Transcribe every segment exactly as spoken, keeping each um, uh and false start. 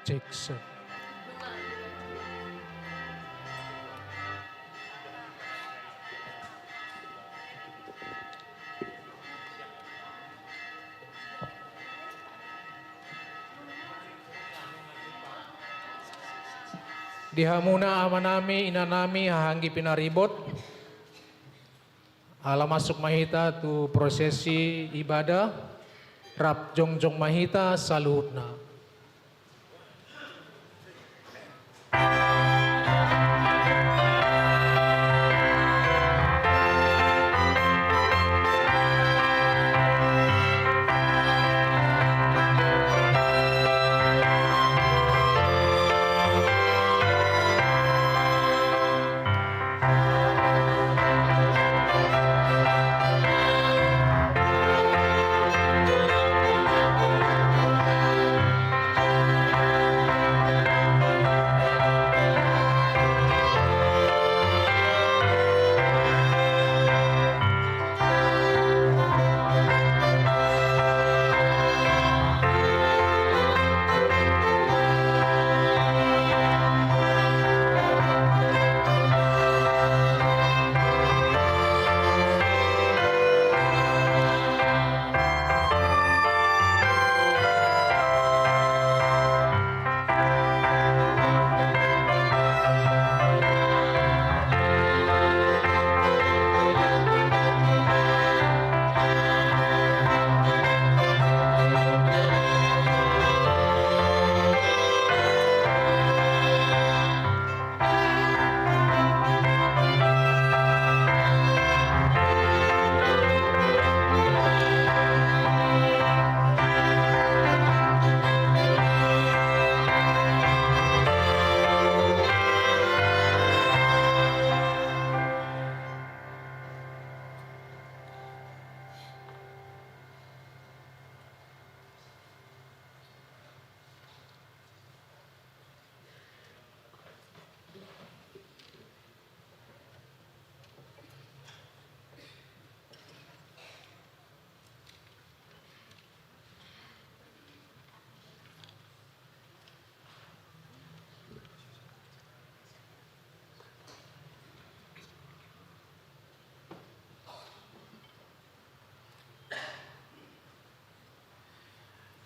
Cek, cek. Di hamuna amanami, inanami, haha anggi pinaribot. Ala masuk ma hita tu prosesi ibadah, rap jongjong ma hita saluhutna.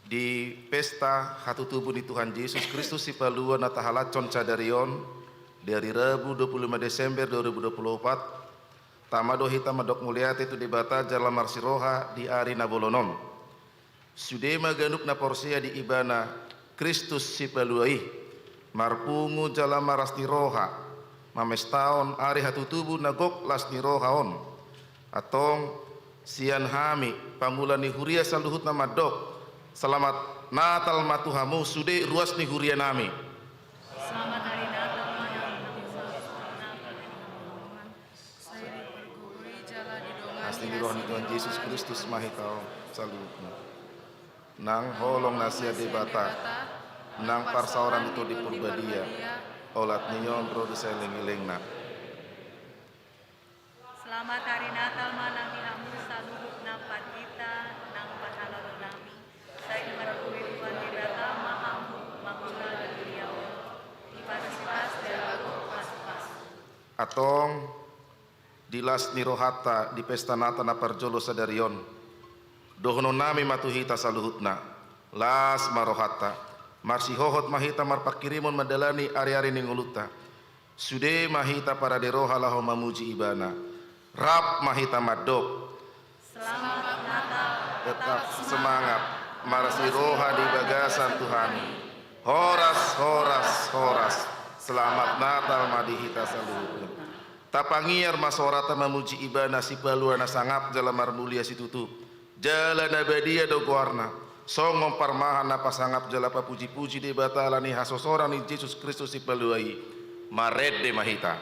Di pesta hatutubu ni Tuhan Jesus Kristus Sipalua na tahalashon sadari on, di ari Rabu dua puluh lima Desember dua ribu dua puluh opat, tama do hita mandok mauliate tu Debata jala marsiroha di ari na bolon on. Sude ma ganup na porsea di Ibana, Kristus Sipalua i, marpungu jala marlas ni roha, mamestahon ari hatutubu na gok las ni roha on. Antong, sian hami, pangula ni huria saluhutna mandok, selamat Natal ma tu hamu sude ruas ni hurianami. Selamat Hari Natal ma di hamu. Sai dipargogoi jala didongani asi ni roha ni Tuhan Jesus Kristus ma hita on saluhutna. Nang holong na sian Debata, nang parsaoran ni Tondi Parbadia, olat ni on ro di saeleng-elengna. Selamat Hari Natal ma nang di hamu saluhutna pandita nang parhalado nami. Sai dipargogoi Tuhan Debata ma hamu mangula di huria on. Dipasupasu jala pasu-pasu. Antong, di las ni rohanta di pesta Natal na parjolo sadari on, dohononnami ma tu hita saluhutna, las ma rohanta, marsihohot ma hita marpanghirimon mandalani ari-ari ni ngolunta. Sude ma hita parade roha laho mamuji Ibana. Rap ma hita mandok. Selamat Natal. Tetap semangat, marsiroha di bagasan Tuhan i. Horas, horas, horas. Selamat Natal ma di hita saluhutna. Tapangiar ma sorata mamuji Ibana Sipalua na sangap jala marmulia situtu. Jala na badia do goarna. Songon parmahan na pasangap jala papuji-puji Debata ala ni hasosoran ni Jesus Kristus Sipalua i. Marende ma hita.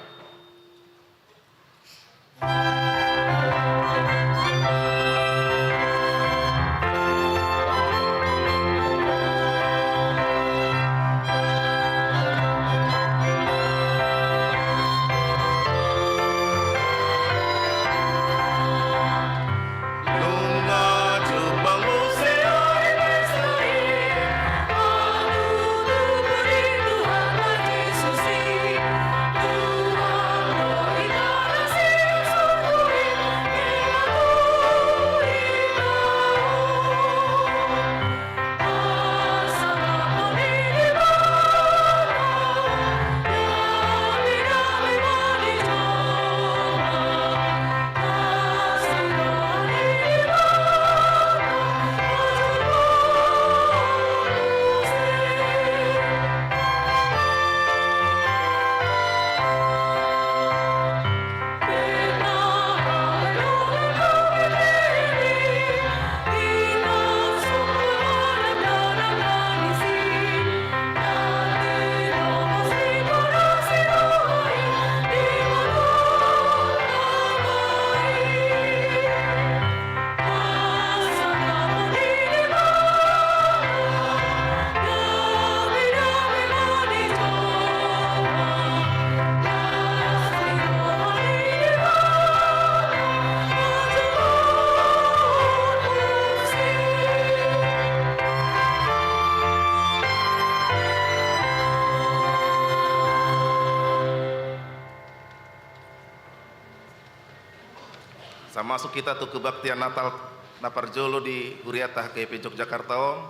Tamasuk hita tu kebaktian Natal na parjolo di huriata H K P Yogyakarta on.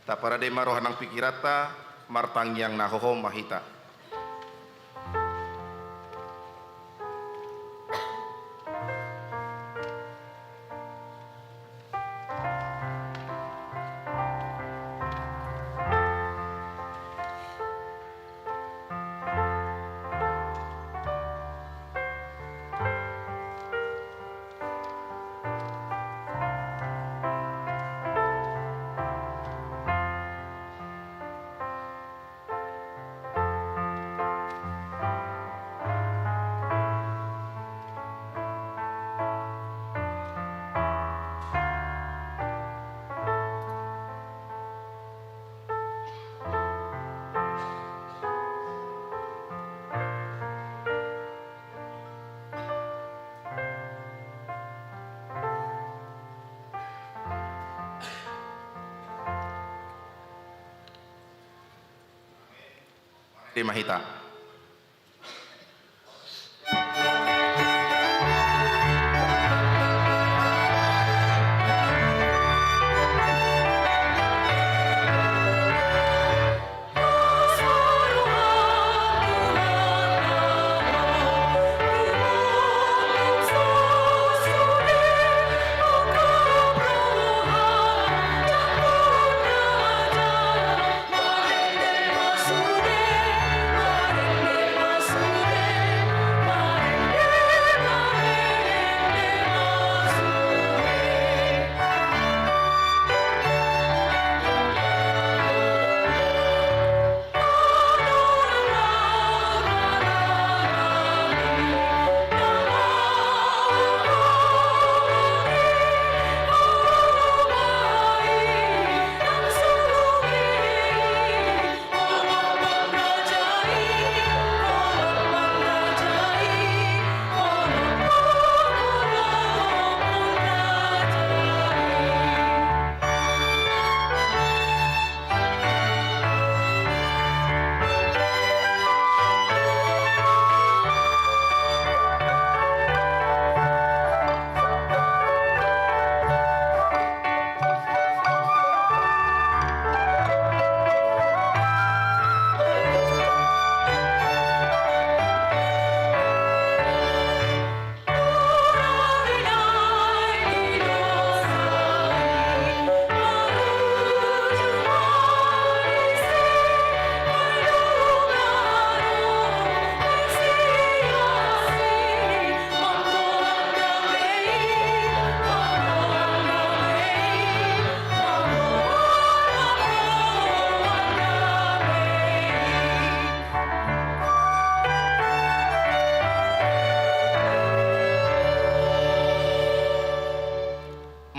Taparade ma roha nang pikiranta, martangiang na hohom ma hita. Marende ma hita.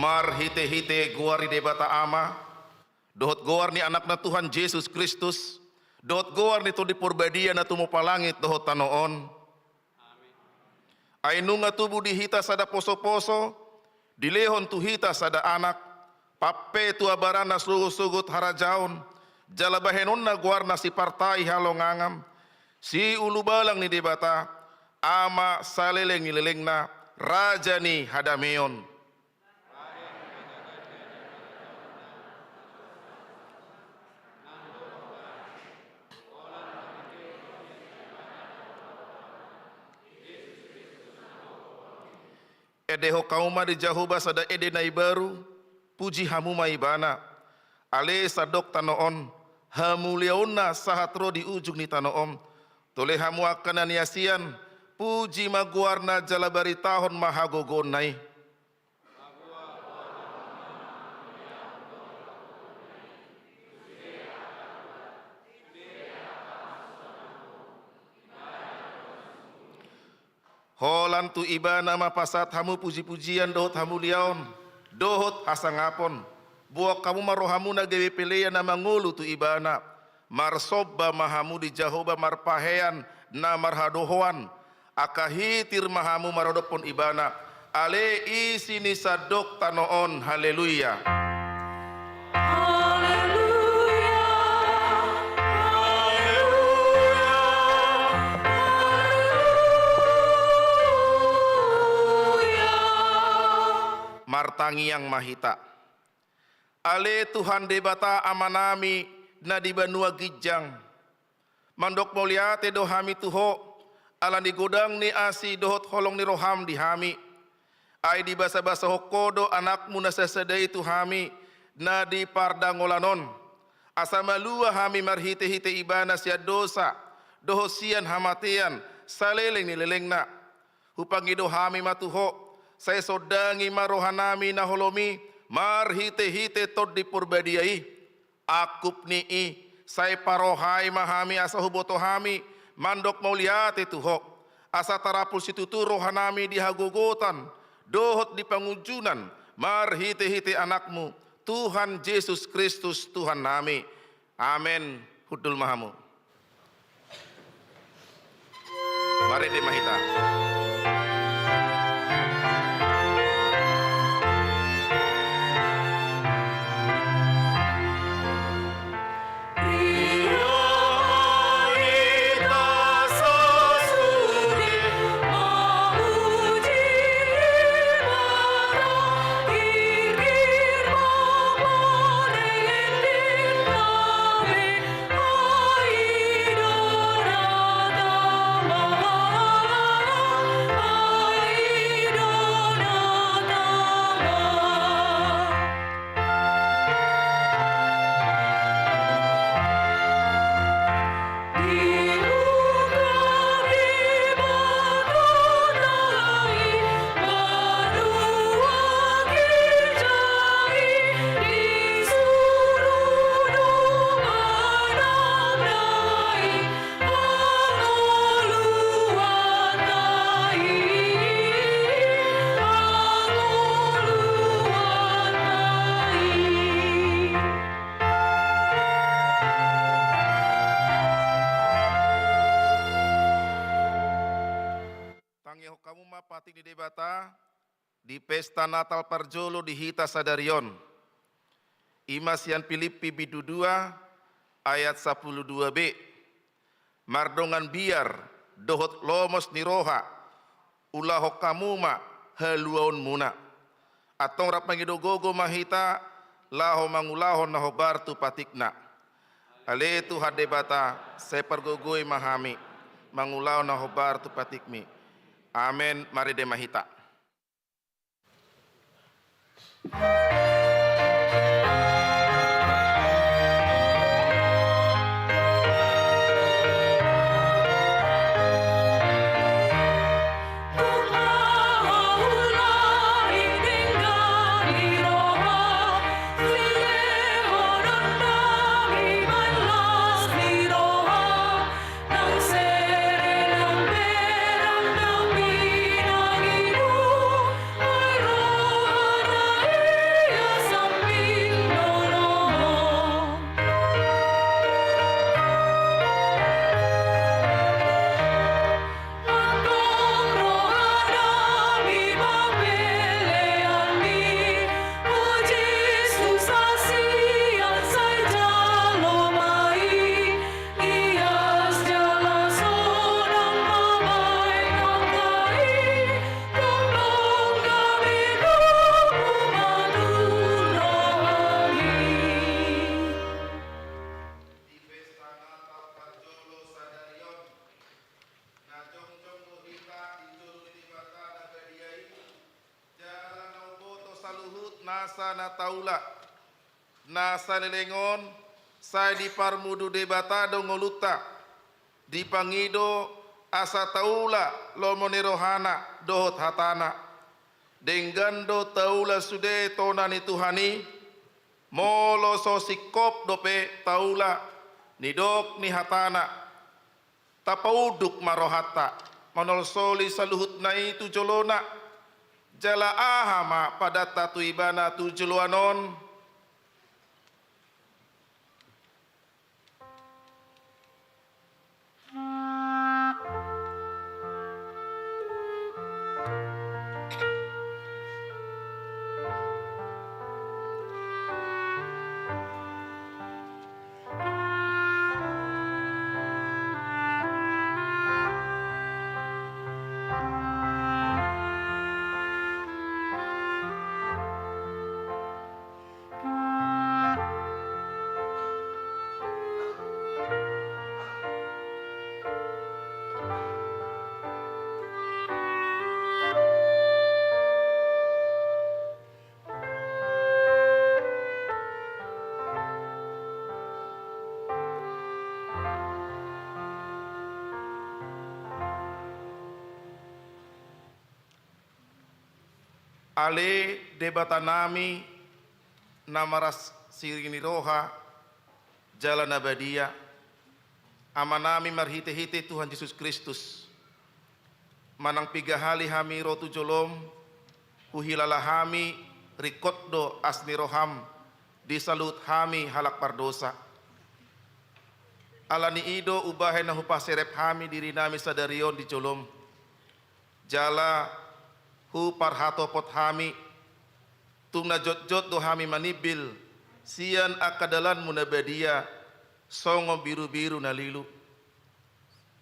Marhitehite goar ni Debata Ama, dohot goar ni Anakna Tuhan Jesus Kristus, dohot goar ni Tondi Porbadia na tumompa langit dohot tano on. Ai nunga tubu di hita sada posoposo, dilehon tu hita sada Anak, pampetua barana sogot-sogot harajaon, jala bahenonna goarna sipartai halongangan, siulubalang ni Debata, Ama saleleng ni lelengna, Raja ni hadameon. Endehon hamu ma di Jahowa sada ende na imbaru, puji hamu ma Ibana. Ale sandok tano on, hamuliaonna sahat ro di ujung ni tano on. Tole hamu angka na niasian, puji ma goarna jala baritahon ma hagogoonna i. Holan tu Ibana ma pasahat hamu pujipujian dohot hamuliaon, dohot hasangapon. Buang hamu ma rohamuna gabe pelean na mangolu tu Ibana. Marsomba ma hamu di Jahowa marpahean na marhadohoan, angka hitir ma hamu maradophon Ibana, ale isi ni sandok tano on. Haleluya. Haleluya. Haleluya. Haleluya. Martangiang ma hita. Ale Tuhan Debata Amanami na di banua ginjang, mandok mauliate do hami tu Ho, ala ni godang ni asi dohot holong ni roham di hami. Ai dibasabasahon Ho do Anakmu na sasada i tu hami na di pardangolan on, asa malua hami marhitehite Ibana sian dosa dohot sian hamatean saleleng ni lelengna. Hupangido hami ma tu Ho, sai sondangi ma rohanami na holom i marhitehite Tondi Parbadia i. Angkup ni i, sai parohai ma hami asa huboto hami mandok mauliate tu Ho, asa tarapul situtu rohanami di hagogotan dohot di pangunjunan marhitehite Anakmu, Tuhan Jesus Kristus Tuhannami. Amen. Hundul ma hamu. Marende ma hita. Tangihon hamu ma patik ni Debata di pesta Natal parjolo di hita sadari on. I ma sian Pilippi bindu dua ayat sampulu dua b. Mardongan biar dohot lomos ni roha, ulahon hamu ma haluaonmuna. Antong rap mangido gogo ma hita laho mangulahon na hombar tu patikna. Ale Tuhan Debata, sai pargogoi ma hami mangulahon na hombar tu patikmi. Amen. Marende ma hita. Di pesta Natal parjolo sadari on, na jongjong do hita di jolo ni Debata na badia i, jala na umboto saluhut nasa na taula. Na saleleng on, sai diparmudu Debata do ngolunta, dipangido asa taula lomo ni rohana dohot hatana. Denggan do taula sude tona ni Tuhan i, molo so singkop dope taula nidok ni hatana. Tapaunduk ma rohanta manolsoli saluhutna i tu jolona. Jala aha ma padanta tu Ibana tu joloan on? Ale Debatanami na marasirang ni roha jala na badia, Amanami marhitehite Tuhan Jesus Kristus, manang piga hali hami ro tu jolom, huhilala hami ringkot do asi ni roham di saluhut hami halak pardosa. Ala ni i do umbahen na hupaserep hami dirinami sadari on di jolom, jala huparhatopot hami, tung na jotjot do hami manimbil sian angka dalanmu na badia, songon birubiru na lilu.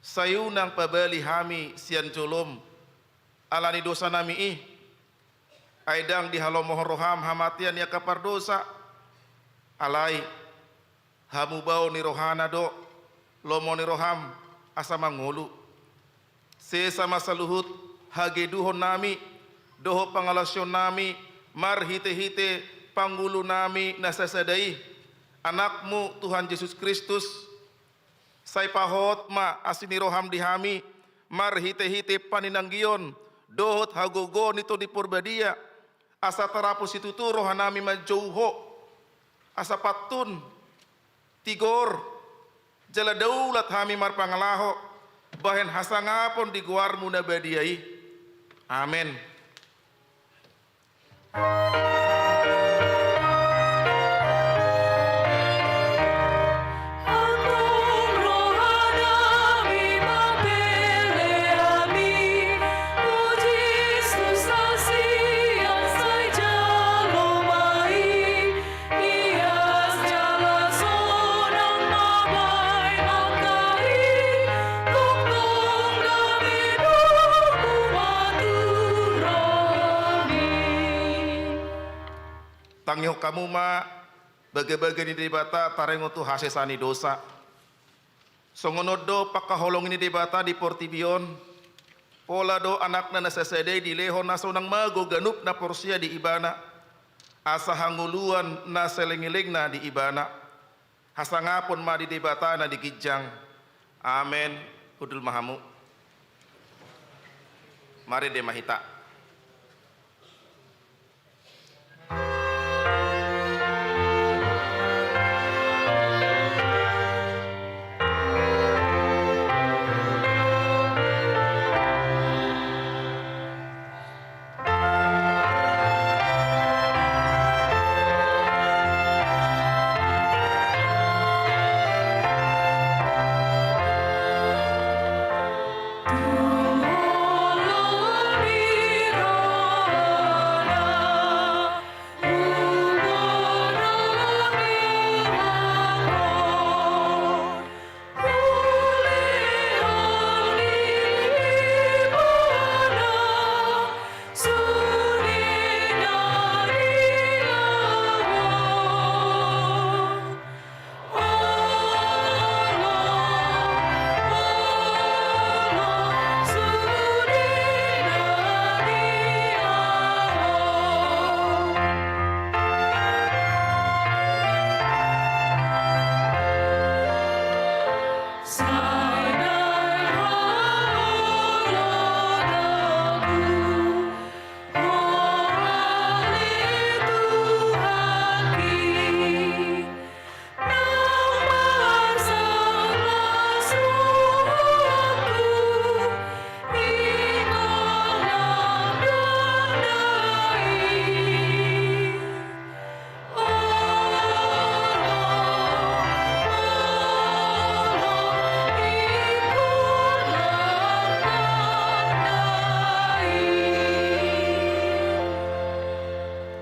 Sai unang pabali hami sian jolom ala ni dosanami i, ai ndang dihalomohon roham hamatean ni angka pardosa. Alai hamubaon ni rohana do lomo ni roham asa mangolu. Sesa ma saluhut hageduhonnami dohot pangalaosionnami marhitehite Pangulunami na sasada i, Anakmu Tuhan Jesus Kristus. Sai pahot ma asi ni roham di hami marhitehite paninanggion dohot hagogoon ni Tondi Porbadia, asa tarapul situtu rohanami manjou Ho, asa pantun, tigor jala daulat hami marpangalaho bahen hasangapon di goarmu na badia i. Amen. Tangihon hamu ma bagabaga ni Debata taringot tu hasesaan ni dosa. Songon on do pangkaholongi ni Debata di portibi on, pola do Anakna na sasada i dilehon asa unang mago ganup na porsea di Ibana, asa hangoluan na salelenglelengna di Ibana. Hasangapon ma di Debata na di ginjang. Amen. Hundul ma hamu. Marende ma hita.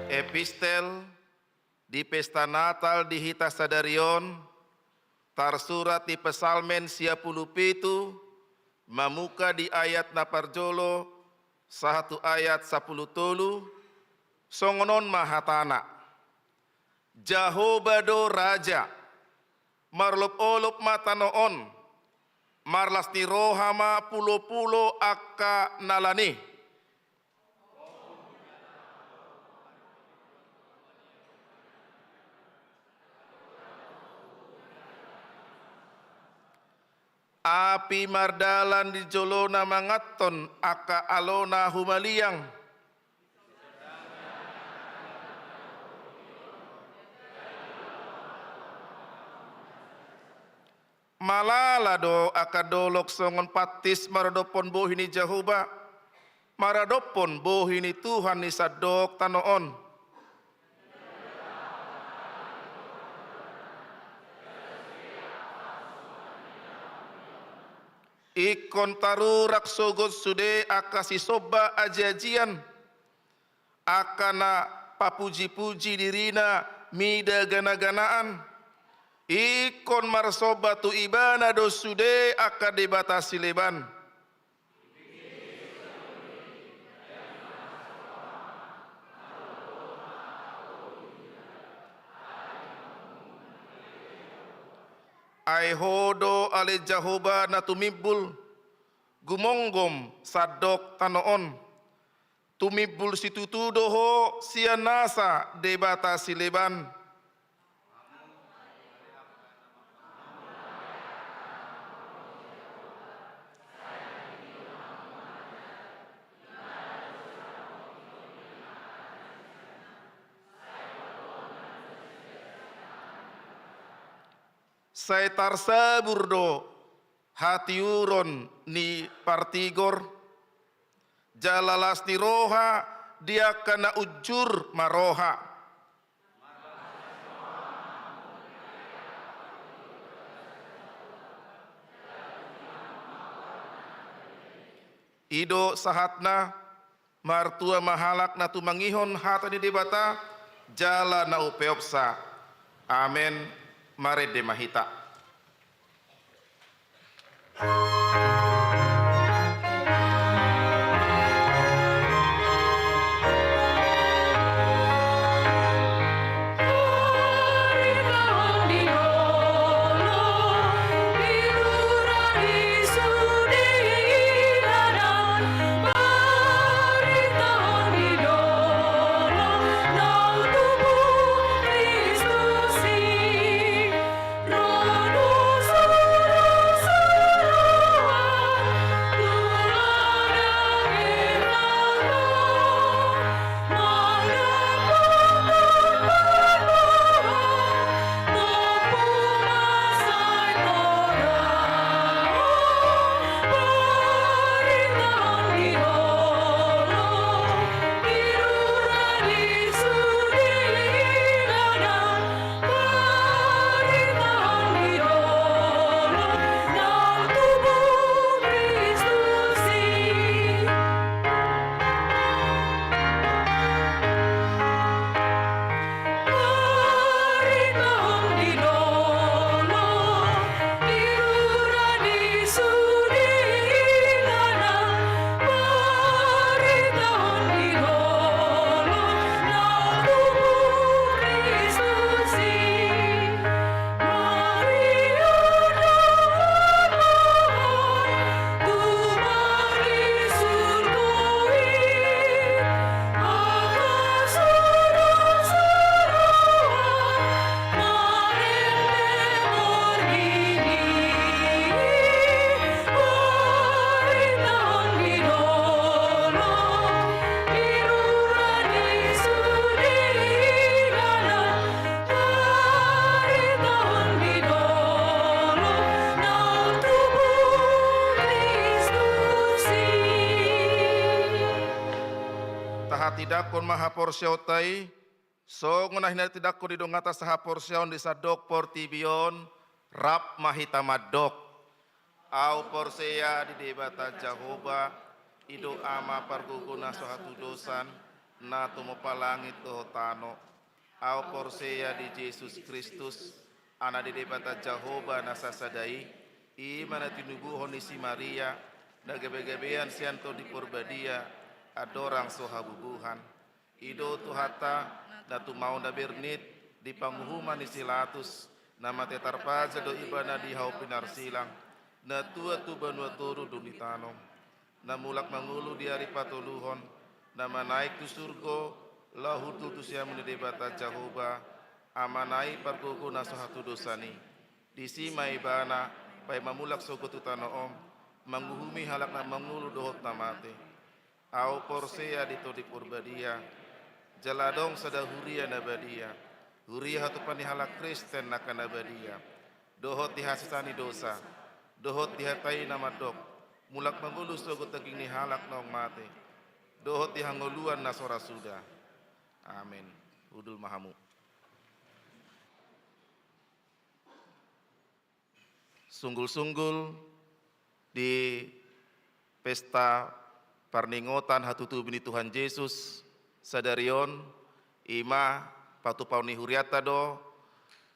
Epistel di pesta Natal di hita sadari on tarsurat di Psalmen sia pulu pitu, mamuka di ayat na parjolo sahat tu ayat sampulu tolu. Songon on ma hatana: Jahowa do raja, marolopolop ma tano on, marlas ni roha ma pulopulo angka na lan i. Api mardalan di jolona manganhon angka alona humaliang. Malala do angka dolok songon pattis maradophon bohi ni Jahowa, maradophon bohi ni Tuhan ni sandok tano on. Ingkon tarurak sogot sude angka sisomba ajiajian, angka na papujipuji dirina mida ganaganaan, ingkon marsomba tu Ibana do sude angka debata sileban. Ai Ho do ale Jahowa na tumimbul, gumomgom sandok tano on. Tumimbul situtu do Ho sian nasa debata sileban. Sai tarsabur do hatiuron ni partigor, jala las ni roha di angka na unjur marroha. I do sahatna. Martua ma halak na tumangihon hata ni Debata jala na umpeopsa. Amen. Marende ma hita. Tahatindangkon ma haporseaonta i, songon na hinatindangkon ni donganta sahaporseaon di sandok portibi on, rap ma hita mandok. Ahu porsea di Debata Jahowa, i do Ama pargogo na so hatudosan, na tumompa langit dohot tano. Ahu porsea di Jesus Kristus, Anak ni Debata Jahowa na sasada i, i ma na tinubuhon ni si Maria, na gabegabean sian Tondi Porbadia, andorang so habubuhan. I do Tuhanta, na tumaon na bernit di panguhuman ni si Latus, na mate tarpajal do Ibana di hau pinarsilang, na tua tu banua toru dung ditanom, na mulak mangolu di ari patoluhon, na manaek tu surgo, laho hundul tu siamun ni Debata Jahowa, Amana i pargogo na so hatudosan i. Disi ma Ibana, paima mulak sogot tu tano on, manguhumi halak na mangolu dohot na mate. Ahu porsea di Tondi Porbadia, jala adong sada huria na badia, huria hatupa ni halak Kristen angka na badia. dohot di hasesaan ni dosa, dohot di hata i na mandok, mulak mangolu sogot daging ni halak naung mate, dohot di hangoluan na so ra suda. Amen. Hundul ma hamu. Sunggul-sunggul di pesta parningotan hatutubu ni Tuhan Jesus sadari on, i ma patupaon ni hurianta do,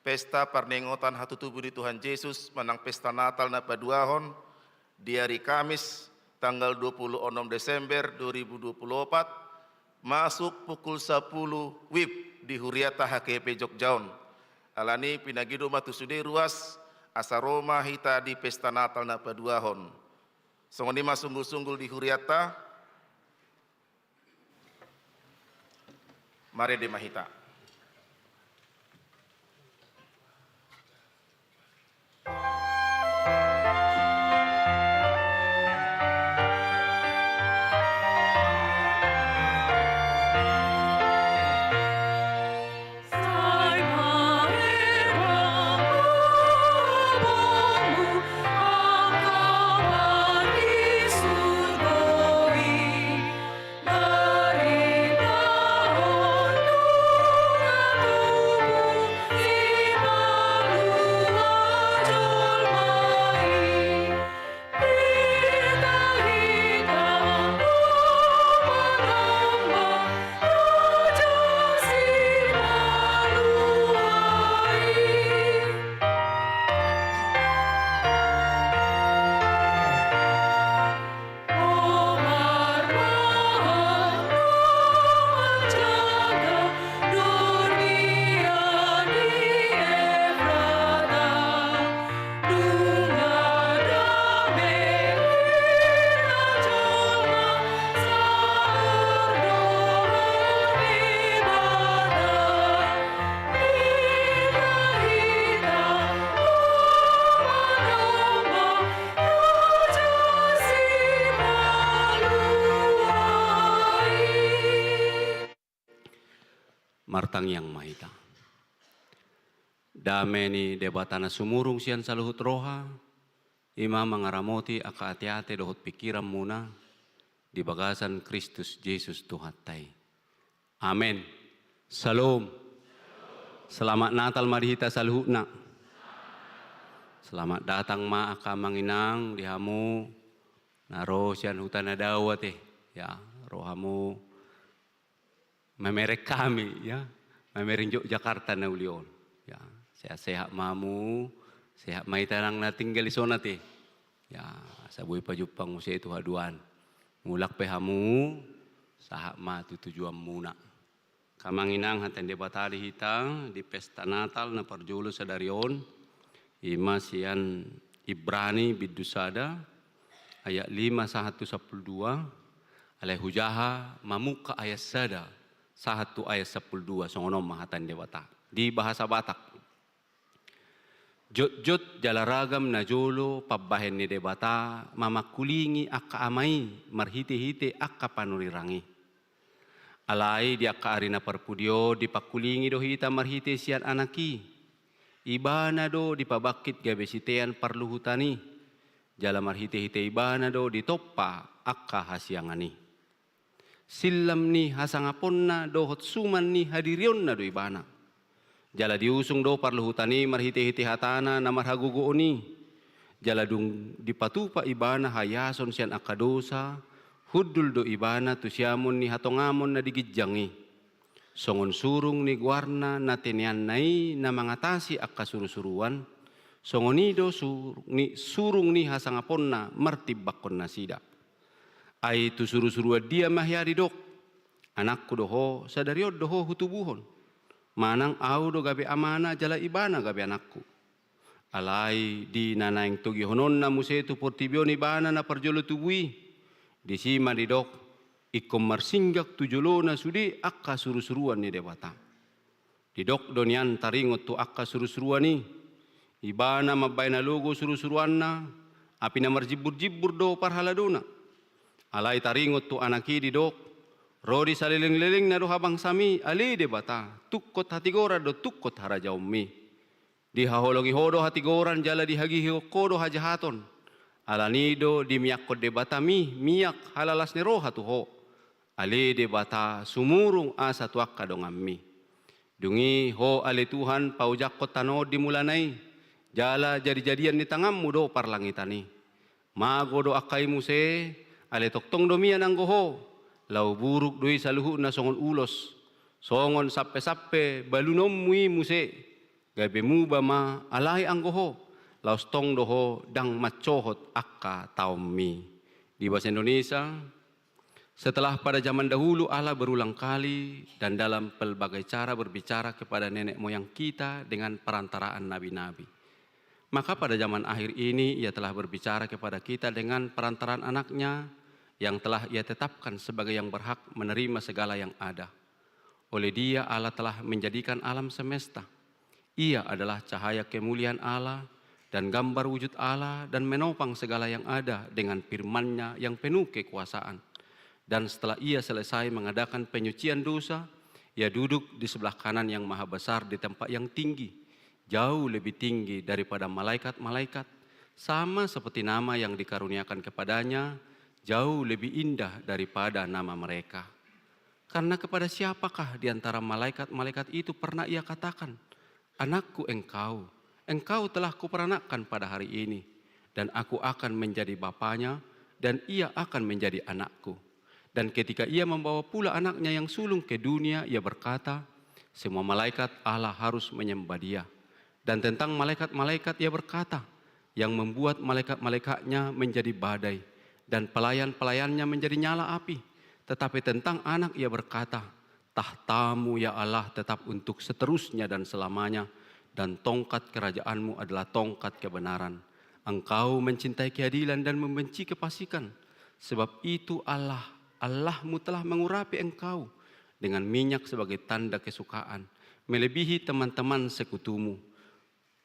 pesta parningotan hatutubu ni Tuhan Jesus manang pesta Natal na paduahon, di ari Kamis tanggal dua puluh onom Desember dua ribu dua puluh opat, masuk pukul sapuluh wib di hurianta H K P Jogja on. Alani i pinangido ma tu sude ruas, asa ro ma hita di pesta Natal na paduahon. Songon i ma sunggul-sunggul di hurianta. Marende ma hita. Martangiang ma hita. Dame ni Debata na sumurung sian saluhut roha, i ma mangaramoti angka ateate dohot pingkiranmuna di bagasan Kristus Jesus Tuhanta i. Amen. Syalom. Selamat Natal ma di hita saluhutna. Selamat datang ma angka amang inang di hamu na ro sian huta na dao ate, ya, ro hamu mamereng hami, ya, mamereng Jogjakarta na uli on. Ya, sehat-sehat ma hamu, sehat ma hita nang na tinggal di son ate. Ya, asa boi pajumpang muse tu haduan. Mulak pe hamu, sahat ma tu tujuanmuna. Angka amang inang, hata ni Debata di hita di pesta Natal na parjolo sadari on, i ma sian Ibrani bindu sada, ayat lima sahat tu sampulu dua, alai hujaha mamungka ayat sada sahat tu ayat sampulu dua, songon on ma hata ni Debata di bahasa Batak. Jotjot jala ragam na jolo pambahen ni Debata mamangkulingi angka ama i marhitehite angka panurirang i. Alai di angka ari na parpudi on dipangkulingi do hita marhite sian Anak i. Ibana do dipabangkit gabe sitean parluhutan i, jala marhitehite Ibana do ditompa angka hasiangan i. Sillam ni hasangaponna dohot suman ni hadirionna do Ibana. Jala diusung do parluhutan i marhitehite hataNa na marhagogoon i. Jala dung dipatupa Ibana haiason sian angka dosa, hundul do Ibana tu siamun ni hatongamon na di ginjang i. Songon surung ni goarna na teneanna i na mangatasi angka surusuruan, songon i do surung ni, surung ni hasangaponna martimbangkon nasida. Ai tu surusuruan dia ma hea didok: Anakku do ho, sadari on do ho hutubuhon. Manang Ahu do gabe Amana jala Ibana gabe Anakku. Alai di na naeng togihononna muse tu portibi on Ibana na parjolo tubu i, disi ma didok: Ingkon marsinggak tu jolona sude angka surusuruan ni Debata. Didok do nian taringot tu angka surusuruan i: Ibana mambahen alogo surusuruanna, api na marjimburjimbur do parhaladona. Alai taringot tu Anak i didok: Ro di salelenglelengna do habangsami, ale Debata, tungkot hatigoran do tungkot harajaonmi. Dihaholongi ho do hatigoran jala dihagigihon ho do hajahaton. Alani do dimiakkon Debata mi miak halalas ni roha tu ho. Ale Debata sumurung asa tu angka donganmi. Dung i ho ale Tuhan paojakkon tano on di mulana i, jala jadijadian ni tanganmu do parlangitan i. Mago do angka i muse, ale tongtong do mian anggo ho, laho buruk do i saluhutna songon ulos, songon sampesampe balunonmu i muse, gabe muba ma alai anggo ho, laos tong do ho ndang mansohot angka taonmi. Di bahasa Indonesia, setelah pada zaman dahulu Allah berulang kali dan dalam pelbagai cara berbicara kepada nenek moyang kita dengan perantaraan nabi-nabi. Maka pada zaman akhir ini Ia telah berbicara kepada kita dengan perantaraan Anak-Nya yang telah Ia tetapkan sebagai yang berhak menerima segala yang ada. Oleh Dia Allah telah menjadikan alam semesta. Ia adalah cahaya kemuliaan Allah dan gambar wujud Allah dan menopang segala yang ada dengan firman-Nya yang penuh kekuasaan. Dan setelah Ia selesai mengadakan penyucian dosa, Ia duduk di sebelah kanan Yang Maha Besar di tempat yang tinggi, jauh lebih tinggi daripada malaikat-malaikat, sama seperti nama yang dikaruniakan kepada-Nya jauh lebih indah daripada nama mereka. Karena kepada siapakah di antara malaikat-malaikat itu pernah Ia katakan, "Anakku engkau, engkau telah Kuperanakkan pada hari ini, dan Aku akan menjadi Bapanya, dan ia akan menjadi anakku." Dan ketika Ia membawa pula Anak-Nya yang sulung ke dunia, Ia berkata, "Semua malaikat Allah harus menyembah Dia." Dan tentang malaikat-malaikat Ia berkata, "Yang membuat malaikat-malaikat-Nya menjadi badai, dan pelayan-pelayan-Nya menjadi nyala api." Tetapi tentang Anak Ia berkata, "Tahta-Mu, ya Allah, tetap untuk seterusnya dan selamanya, dan tongkat kerajaan-Mu adalah tongkat kebenaran. Engkau mencintai keadilan dan membenci kefasikan. Sebab itu Allah, Allah-Mu telah mengurapi engkau dengan minyak sebagai tanda kesukaan, melebihi teman-teman sekutu-Mu.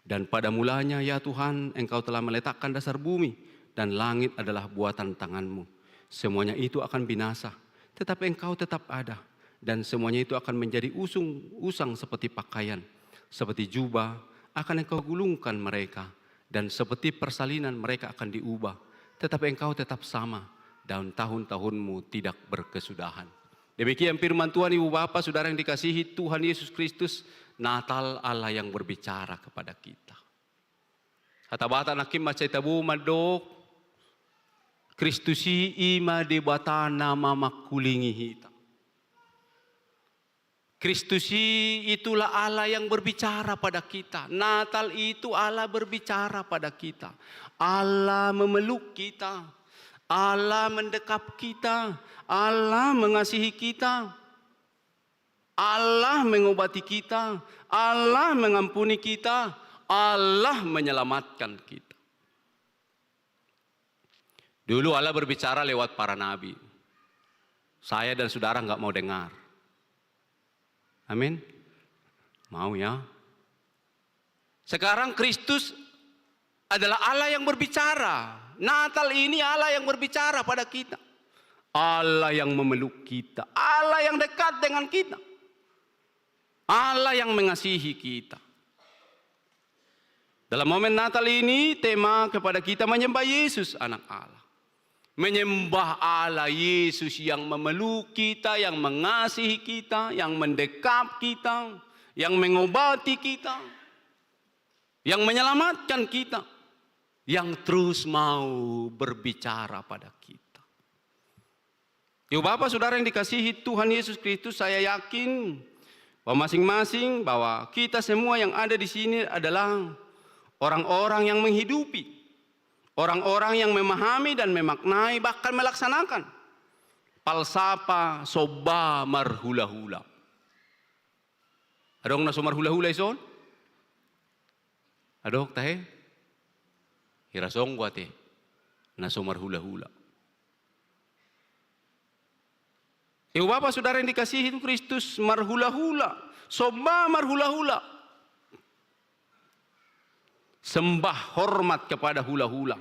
Dan pada mulanya, ya Tuhan, Engkau telah meletakkan dasar bumi, dan langit adalah buatan tangan-Mu. Semuanya itu akan binasa, tetapi Engkau tetap ada, dan semuanya itu akan menjadi usung, usang seperti pakaian, seperti jubah akan Engkau gulungkan mereka, dan seperti persalinan mereka akan diubah, tetapi Engkau tetap sama, dan tahun-tahun-Mu tidak berkesudahan." Demikian firman Tuhan. Ibu bapa, saudara yang dikasihi Tuhan Yesus Kristus, Natal Allah yang berbicara kepada kita. Hata Batak nangkin mansai tabo mandok, Kristus i, i ma Debata na mamangkulingi hita. Kristus i, itulah Allah yang berbicara pada kita. Natal itu Allah berbicara pada kita. Allah memeluk kita. Allah mendekap kita. Allah mengasihi kita. Allah mengobati kita. Allah mengampuni kita. Allah menyelamatkan kita. Dulu Allah berbicara lewat para nabi. Saya dan saudara nggak mau dengar. Amin. Mau ya. Sekarang Kristus adalah Allah yang berbicara. Natal ini Allah yang berbicara pada kita. Allah yang memeluk kita. Allah yang dekat dengan kita. Allah yang mengasihi kita. Dalam momen Natal ini, tema kepada kita menyembah Yesus, Anak Allah. Menyembah Allah Yesus yang memeluk kita, yang mengasihi kita, yang mendekap kita, yang mengobati kita, yang menyelamatkan kita, yang terus mau berbicara pada kita. Ibu bapa, saudara yang dikasihi Tuhan Yesus Kristus, saya yakin bahwa masing-masing, bahwa kita semua yang ada di sini adalah orang-orang yang menghidupi, orang-orang yang memahami dan memaknai, bahkan melaksanakan falsafah somba marhulahula. Adong na so marhulahula ison? Adong tahe? Hira songon ate na so marhulahula. Ibu bapa, saudara yang dikasihi Kristus, marhulahula, somba marhulahula. Sembah hormat kepada hulahula.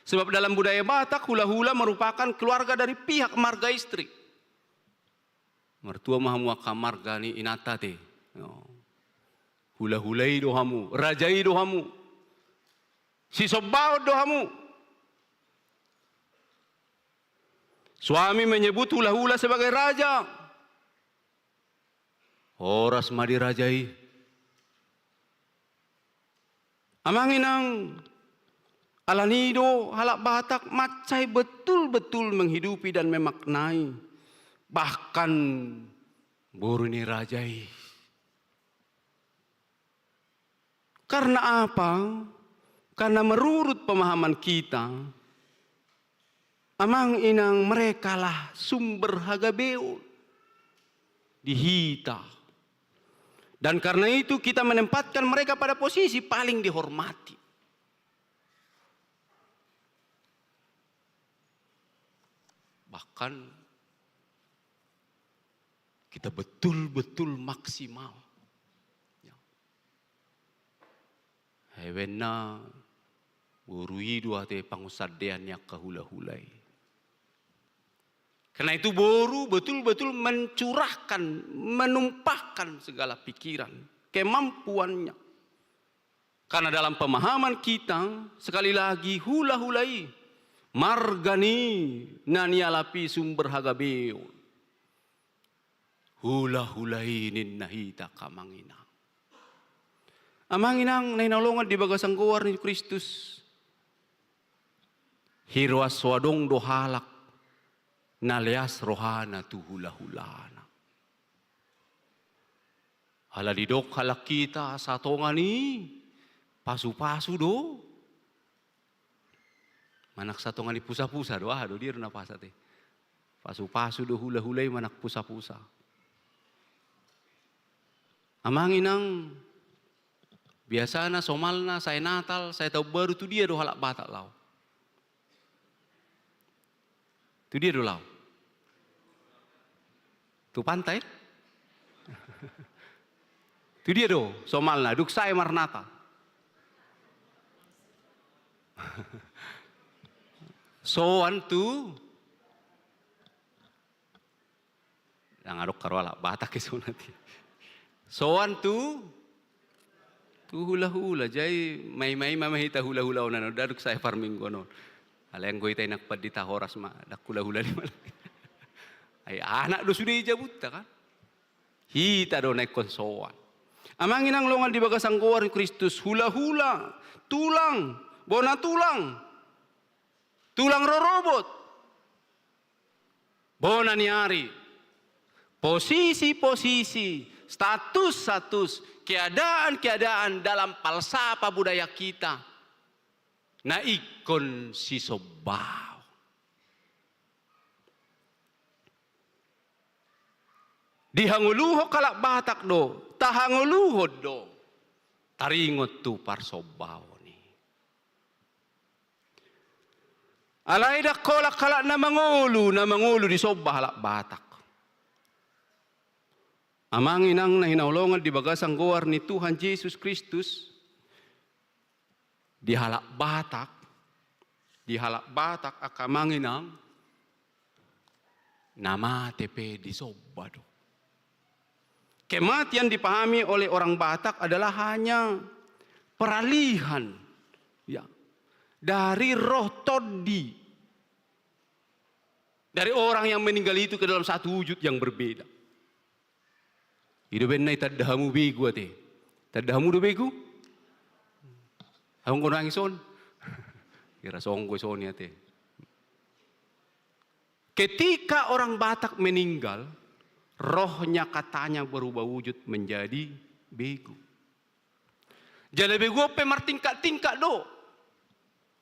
Sebab dalam budaya Batak, hulahula merupakan keluarga dari pihak marga istri. Martua ma hamu angka marga ni inanta te. Hulahula i do hamu, raja i do hamu. Sisombaon do hamu. Suami menyebut hulahula sebagai raja. Horas ma di raja i. Amang inang, alani i do halak Batak mansai betul-betul menghidupi dan memaknai bahkan boru ni raja i. Karena apa? Karena menurut pemahaman kita, amang inang, merekalah sumber hagabeon di hita. Dan karena itu kita menempatkan mereka pada posisi paling dihormati. Bahkan kita betul-betul maksimal. Ya. Hewenna boru i do ate pangunsandean ni angka hulahula i. Karena itu boru betul-betul mencurahkan, menumpahkan segala pikiran, kemampuannya. Karena dalam pemahaman kita, sekali lagi, hulahula i marga ni na nialap i sumber hagabeon. Hulahula i ninna hita, amang inang. Amang inang na hinaholongan di bagasan goar ni Kristus. Hiroas so adong do halak na leas rohana tu hulahulana. Ala didok halak hita satonga ni pasu-pasu do. Manang satonga ni pusa-pusa do, aha do, dia do na pasahat i. Pasu-pasu do hulahula i manang pusa-pusa. Amang inang, biasana somalna sae Natal, sae Taon Baru, tu dia do halak Batak laho? Tu dia do laho? Tu pantai? Tu dia do somalna dung sae marnatal? Soan tu, ndang adong haroa halak Batak i songon i. Soan tu, tu hulahula, jadi maima-ima ma hita hulahula on, ndang dung sae parmingguan on. Alai anggo hita i nang pandita, horas ma, ndang hulahula i ma. Ai anak do sude i jabunta kan. Hita do na ingkon soan. Amang inang longan di bagasan goar ni Kristus, hulahula, tulang, bona tulang, tulang rorobot, bona ni ari, posisi-posisi, status-status, keadaan-keadaan dalam falsafah budaya kita na ingkon sisombaon. Dihangoluhon halak Batak do, tahangoluhon do, taringot tu parsombaon i. Alai ndang holan halak na mangolu, na mangolu disomba halak Batak. Amang inang na hinaholongan di bagasan goar ni Tuhan Jesus Kristus, di halak Batak, di halak Batak angka amang inang, na mate pe disomba do. Kematian dipahami oleh orang Batak adalah hanya peralihan, ya, dari roh tondi, dari orang yang meninggal itu ke dalam satu wujud yang berbeda. I do umbahen na ditanda hamu begu ate. Tanda hamu do begu? Adong do nangis on? Kira songon i songon i ate. Ketika orang Batak meninggal, rohnya katanya berubah wujud menjadi begu. Jala begu on pe martingkat-tingkat do.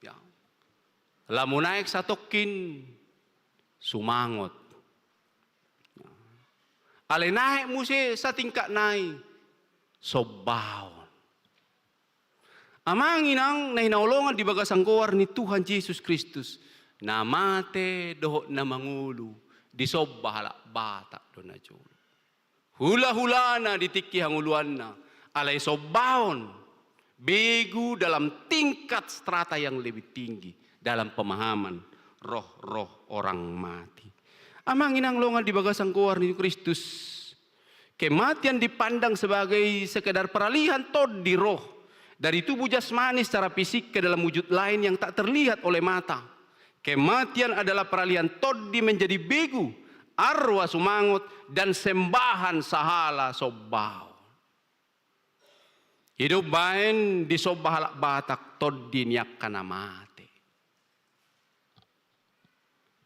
Ya. Lamu naek satongkin sumangot. Alai naek muse satingkat nai, sombaon. Amang inang na hinaholongan di bagasan goar ni Tuhan Jesus Kristus, na mate dohot na mangolu disomba halak Batak do na jolo. Hulahulana di tingki hangoluanna, alai sombaon, begu dalam tingkat strata yang lebih tinggi dalam pemahaman roh-roh orang mati. Amang inang longan di bagasan goar ni Kristus, Kematian dipandang sebagai sekedar peralihan tondi roh dari tubuh jasmani secara fisik ke dalam wujud lain yang tak terlihat oleh mata. Kematian adalah peralihan tondi menjadi begu, arwah sumangot, dan sembahan sahala sombaon. Hidup baen disomba halak Batak tondi ni angka na mate.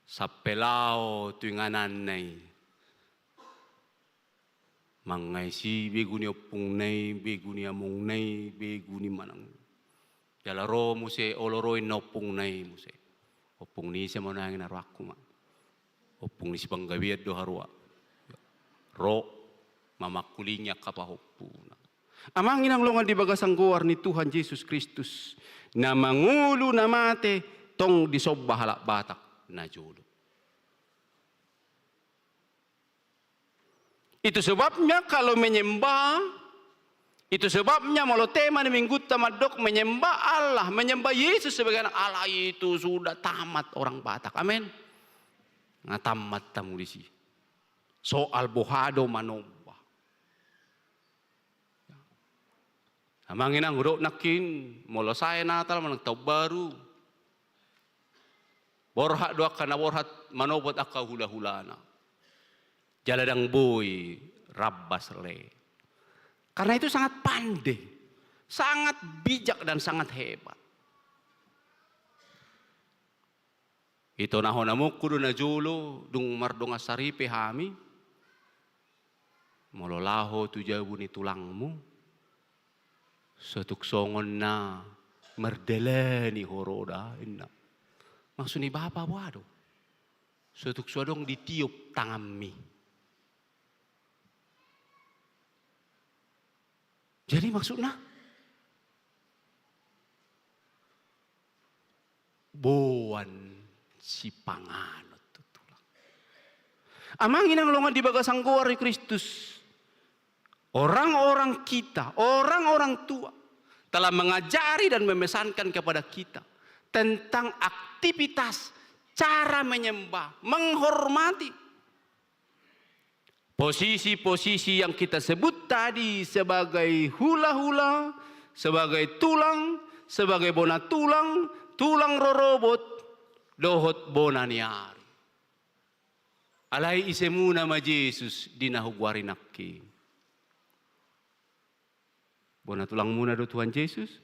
Sampe laho tu ingananna i. Mangaisi begu ni ompungna i, begu ni amongna i, begu ni manang. Jala ro muse, olo ro inna ompungna i muse. Ompung ni ise ma nuaeng na rohangku ma. Ompung ni sipanggabean do haroa. Ro mamangkulingi angka pahompuna. Amang inang longan di bagasan goar ni Tuhan Jesus Kristus, na mangolu na mate tong disomba halak Batak na jolo. Itu sebabnya kalau menyembah, itu sebabnya molo tema ni minggunta mandok menyembah Allah, menyembah Yesus sebagai anak Allah, itu sudah tamat orang Batak. Amin. Nga tamat tamu disi. Soal boha do manomba. Amang inang, hudok nangkin, molo sae Natal manang Taon Baru, borhat do angka na borhat manopot angka hulahulana. Jala ndang boi rambas le. Karena itu sangat pandai, sangat bijak dan sangat hebat. Ito na hona mungku do na jolo, dung mardongan saripe hami. Molo laho tu jabu ni tulangmu, so tuk songon na mardalani ho ro da, inna. Maksud ni bapa boha do? So tuk so adong ditiop tanganmi. Jadi maksudna? Boan sipanganon tu tulang. Amang inang longan di bagasan goar ni Kristus. Orang-orang kita, orang-orang tua telah mengajari dan memesankan kepada kita tentang aktivitas, cara menyembah, menghormati. Posisi-posisi yang kita sebut tadi sebagai hula-hula, sebagai tulang, sebagai bona tulang, tulang rorobot, dohot bona ni ari. Alai isemuna ma Jesus di na hugoari nangkin? Bona tulangmuna do Tuhan Jesus?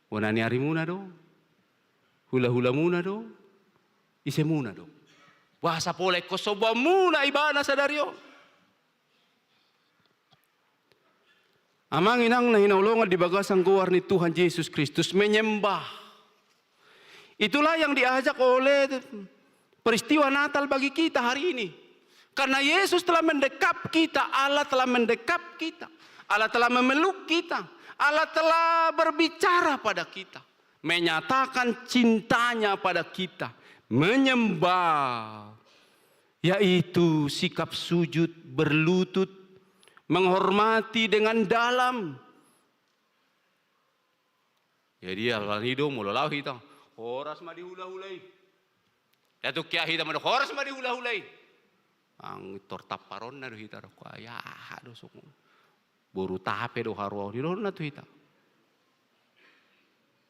Bona ni arimuna do? Hula-hulamuna do? Isemuna do? Boasa pola ingkon sombaonmuna ibana sadari on? Amang inang na hinaholongan di bagasan goar ni Tuhan Jesus Kristus, menyembah. Itulah yang diajak oleh peristiwa Natal bagi kita hari ini. Karena Yesus telah mendekap kita, Allah telah mendekap kita, Allah telah memeluk kita, Allah telah berbicara pada kita, menyatakan cintanya pada kita, menyembah, yaitu sikap sujud, berlutut, menghormati dengan dalam. Jadi alani do molo laho hita, horas ma di hula-hula i. Ia tung hea hita mandok horas ma di hula-hula i. Ang tor tamparonna do hita do, ai aha do songon boru tape do haroa on, i do na tu hita.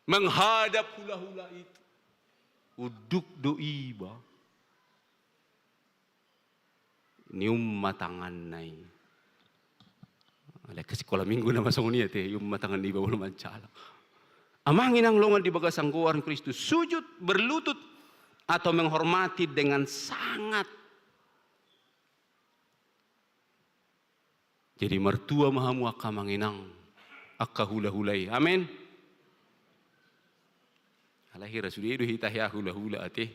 Menghadap hula-hula itu. Unduk do iba. Niumma tanganna i. Alai angka sikola minggu nama songon i ate, iumma tangan ni iba molo mansala. Amang inang longan di bagasan goar ni Kristus, sujud, berlutut, atau menghormati dengan sangat. Jadi martua ma hamu angka amang inang, angka hula-hula i. Amin. Alai hira sude do hita hea hula-hula ate.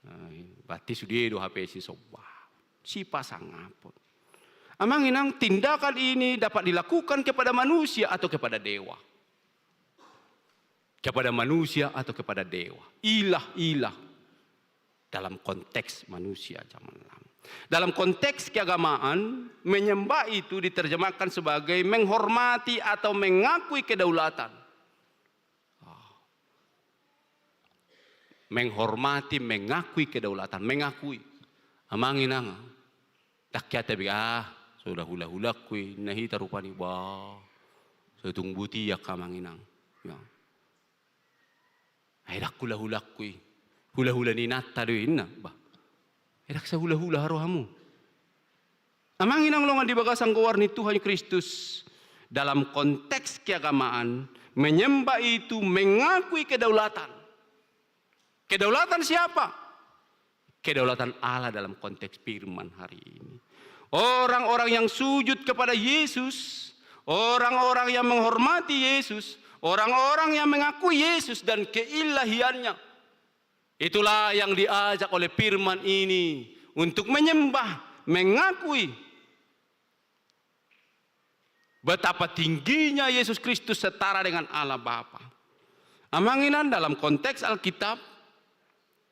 Ai, berarti sude do hape sisomba. Sipasangapon. Amang inang, tindakan ini dapat dilakukan kepada manusia atau kepada dewa. Kepada manusia atau kepada dewa. Ilah-ilah. Dalam konteks manusia zaman lama. Dalam konteks keagamaan, menyembah itu diterjemahkan sebagai menghormati atau mengakui kedaulatan. Ah. Menghormati, mengakui kedaulatan, mengakui. Amang inang, ndang hea tabe, ah, So da hulahulangku i, na hita rupani, bah, so tung boti angka amang inang. Ya. Ai ndang hulahulangku i. Hulahula ni inanta do i, ninna, bah. Ai ndang sahulahula harohamu. Amang inang longan di bagasan goar ni Tuhan Kristus, dalam konteks keagamaan, menyembah itu mengakui kedaulatan. Kedaulatan siapa? Kedaulatan Allah dalam konteks firman hari ini. Orang-orang yang sujud kepada Yesus, orang-orang yang menghormati Yesus, orang-orang yang mengakui Yesus dan keilahiannya. Itulah yang diajak oleh firman ini untuk menyembah, mengakui betapa tingginya Yesus Kristus setara dengan Allah Bapa. Amang inang, dalam konteks Alkitab,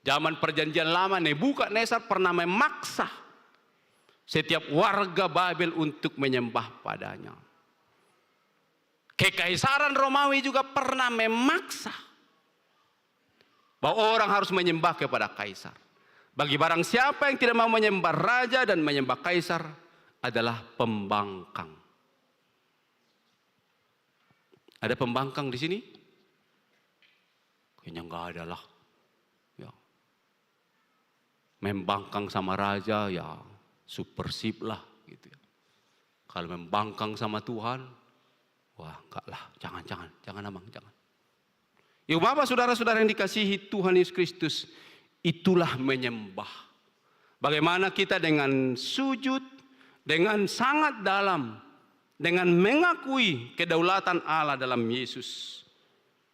zaman Perjanjian Lama, Nebukadnesar pernah memaksa setiap warga Babel untuk menyembah padanya. Kekaisaran Romawi juga pernah memaksa bahwa orang harus menyembah kepada kaisar. Bagi barang siapa yang tidak mau menyembah raja dan menyembah kaisar adalah pembangkang. Ada pembangkang di sini? Kayaknya nggak ada lah. Ya. Membangkang sama raja, ya, supersip lah, gitu ya. Kalau membangkang sama Tuhan, wah, enggak lah, jangan, jangan, jangan, amang, jangan. Ibu bapak, saudara-saudara yang dikasihi Tuhan Yesus Kristus, itulah menyembah. Bagaimana kita dengan sujud, dengan sangat dalam, dengan mengakui kedaulatan Allah dalam Yesus.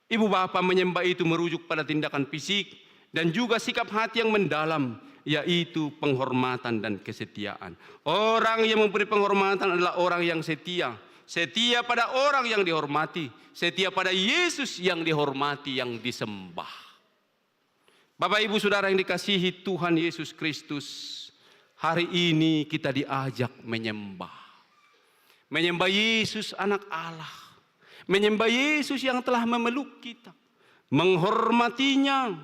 Ibu bapa, menyembah itu merujuk pada tindakan fisik dan juga sikap hati yang mendalam, yaitu penghormatan dan kesetiaan. Orang yang memberi penghormatan adalah orang yang setia. Setia pada orang yang dihormati. Setia pada Yesus yang dihormati, yang disembah. Bapak, Ibu, Saudara yang dikasihi Tuhan Yesus Kristus, hari ini kita diajak menyembah. Menyembah Yesus, Anak Allah. Menyembah Yesus yang telah memeluk kita. Menghormatinya.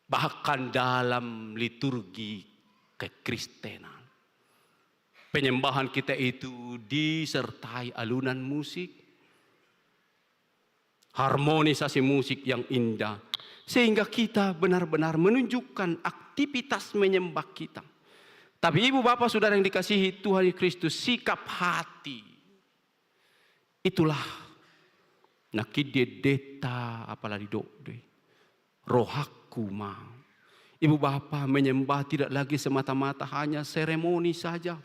Bahkan dalam liturgi kekristenan, penyembahan kita itu disertai alunan musik, harmonisasi musik yang indah, sehingga kita benar-benar menunjukkan aktivitas menyembah kita. Tapi ibu bapa saudara yang dikasihi Tuhan Kristus, sikap hati itulah na nidok didok apala didok do i. Rohangku ma. Ibu bapa, menyembah tidak lagi semata-mata hanya seremoni saja,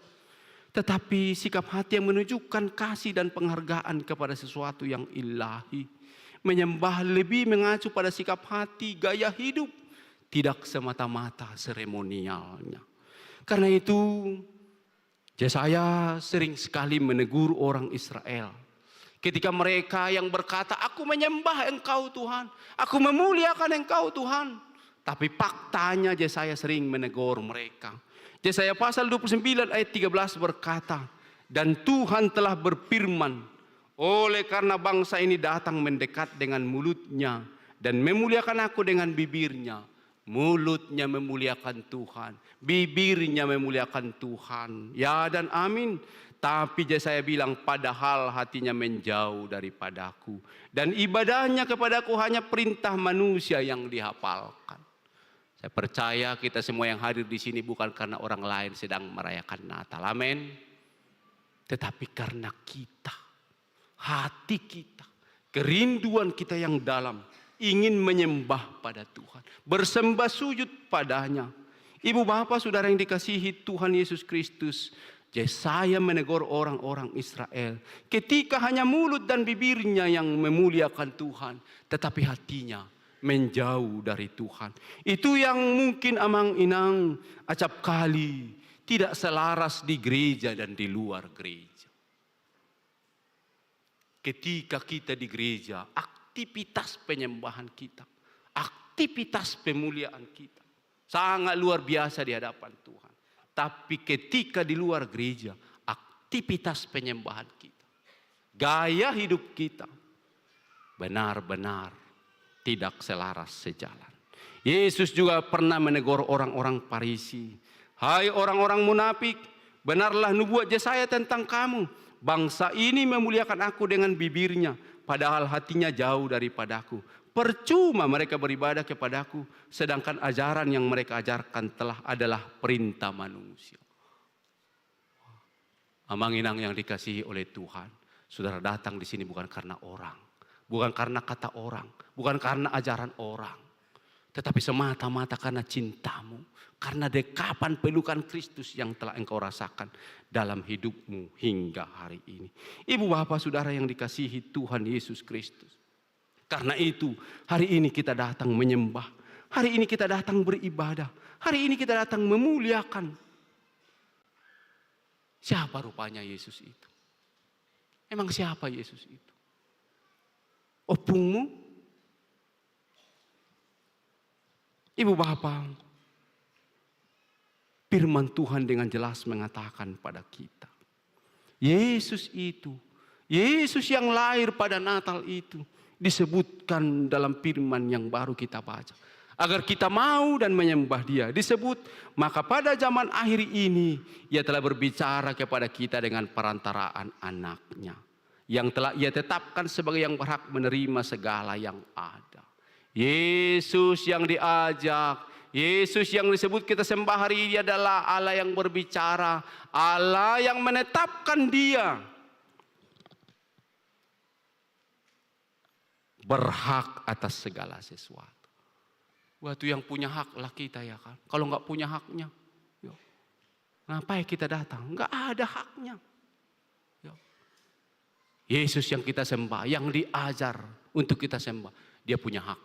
tetapi sikap hati yang menunjukkan kasih dan penghargaan kepada sesuatu yang ilahi. Menyembah lebih mengacu pada sikap hati, gaya hidup, tidak semata-mata seremonialnya. Karena itu, Yesaya sering sekali menegur orang Israel. Ketika mereka yang berkata, "Aku menyembah Engkau, Tuhan. Aku memuliakan Engkau, Tuhan." Tapi faktanya Yesaya sering menegur mereka. Yesaya pasal dua puluh sembilan ayat tiga belas berkata, "Dan Tuhan telah berfirman, oleh karena bangsa ini datang mendekat dengan mulutnya dan memuliakan Aku dengan bibirnya." Mulutnya memuliakan Tuhan, bibirnya memuliakan Tuhan. Ya dan amin. Tapi Yesaya bilang, padahal hatinya menjauh daripada-Ku. Dan ibadahnya kepada-Ku hanya perintah manusia yang dihafalkan. Saya percaya kita semua yang hadir di sini bukan karena orang lain sedang merayakan Natal. Amin. Tetapi karena kita, hati kita, kerinduan kita yang dalam ingin menyembah pada Tuhan, bersembah sujud pada-Nya. Ibu bapa saudara yang dikasihi Tuhan Yesus Kristus, Yesaya menegur orang-orang Israel ketika hanya mulut dan bibirnya yang memuliakan Tuhan, tetapi hatinya menjauh dari Tuhan. Itu yang mungkin amang inang acap kali tidak selaras di gereja dan di luar gereja. Ketika kita di gereja, aktivitas penyembahan kita, aktivitas pemuliaan kita sangat luar biasa di hadapan Tuhan. Tapi ketika di luar gereja, aktivitas penyembahan kita, gaya hidup kita benar-benar tidak selaras sejalan. Yesus juga pernah menegur orang-orang Farisi, "Hai orang-orang munafik, Benarlah nubuat Yesaya tentang kamu, bangsa ini memuliakan aku dengan bibirnya, padahal hatinya jauh daripadaku. Percuma mereka beribadah kepadaku, sedangkan ajaran yang mereka ajarkan telah adalah perintah manusia. Amang inang yang dikasihi oleh Tuhan, saudara datang di sini bukan karena orang, bukan karena kata orang, bukan karena ajaran orang, tetapi semata-mata karena cintamu, karena dekapan pelukan Kristus yang telah engkau rasakan dalam hidupmu hingga hari ini. Ibu bapa saudara yang dikasihi Tuhan Yesus Kristus. Karena itu, hari ini kita datang menyembah. Hari ini kita datang beribadah. Hari ini kita datang memuliakan. Siapa rupanya Yesus itu? Emang siapa Yesus itu? Ompungmu? Ibu bapa, firman Tuhan dengan jelas mengatakan pada kita, Yesus itu, Yesus yang lahir pada Natal itu, disebutkan dalam firman yang baru kita baca. Agar kita mau dan menyembah Dia, disebut, maka pada zaman akhir ini Ia telah berbicara kepada kita dengan perantaraan Anaknya, yang telah Ia tetapkan sebagai yang berhak menerima segala yang ada. Yesus yang diajak, Yesus yang disebut kita sembah hari ini adalah Allah yang berbicara, Allah yang menetapkan Dia berhak atas segala sesuatu. Waktu yang punya hak lah kita, ya kan? Kalau nggak punya haknya, yo, ngapain kita datang? Nggak ada haknya. Yo. Yesus yang kita sembah, yang diajar untuk kita sembah, Dia punya hak.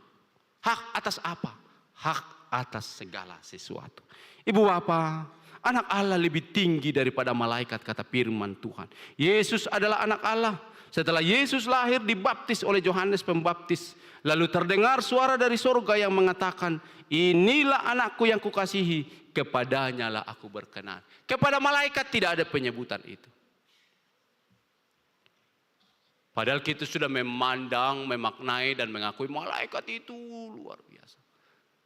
Hak atas apa? Hak atas segala sesuatu. Ibu bapa, Anak Allah lebih tinggi daripada malaikat, kata firman Tuhan. Yesus adalah Anak Allah. Setelah Yesus lahir, dibaptis oleh Yohanes Pembaptis, lalu terdengar suara dari sorga yang mengatakan, "Inilah Anakku yang Kukasihi, kepadanyalah Aku berkenan." Kepada malaikat tidak ada penyebutan itu. Padahal kita sudah memandang, memaknai, dan mengakui malaikat itu luar biasa.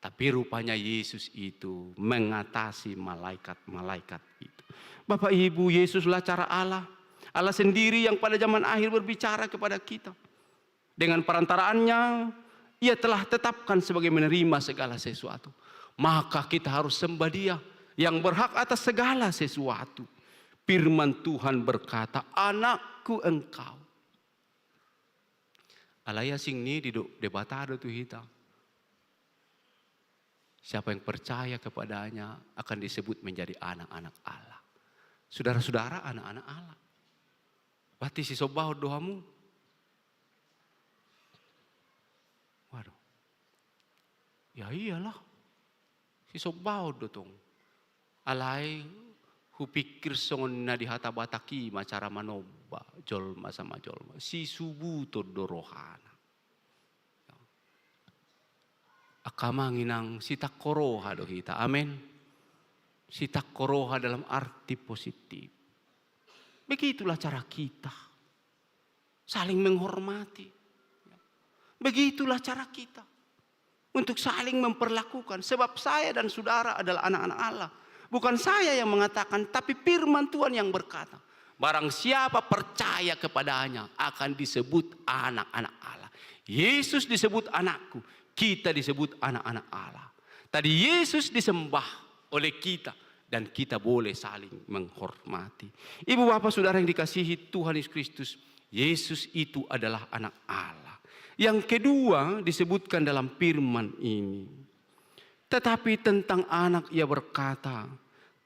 Tapi rupanya Yesus itu mengatasi malaikat-malaikat itu. Bapak Ibu, Yesuslah cara Allah. Allah sendiri yang pada zaman akhir berbicara kepada kita. Dengan perantaraannya, Ia telah tetapkan sebagai menerima segala sesuatu. Maka kita harus sembah Dia yang berhak atas segala sesuatu. Firman Tuhan berkata, "Anakku engkau." Alai asing ni didok Debata do tu hita. Siapa yang percaya kepada-Nya akan disebut menjadi anak-anak Allah. Saudara-saudara, anak-anak Allah. Berarti sisombahon do hamu. Waduh. Ya iyalah. Sisombahon do tong. Alai hupikir songon na di hata Batak i ma cara manomba jolma sama jolma. Sisubuton do rohana. Angka amang inang, sitangko roha do hita. Amen. Sitangko roha dalam arti positif. Begitulah cara kita saling menghormati. Begitulah cara kita untuk saling memperlakukan. Sebab saya dan saudara adalah anak-anak Allah. Bukan saya yang mengatakan, tapi firman Tuhan yang berkata, "Barang siapa percaya kepada-Nya akan disebut anak-anak Allah." Yesus disebut anakku, kita disebut anak-anak Allah. Tadi Yesus disembah oleh kita dan kita boleh saling menghormati. Ibu bapa saudara yang dikasihi Tuhan Yesus Kristus, Yesus itu adalah Anak Allah. Yang kedua disebutkan dalam firman ini. Tetapi tentang Anak Ia berkata,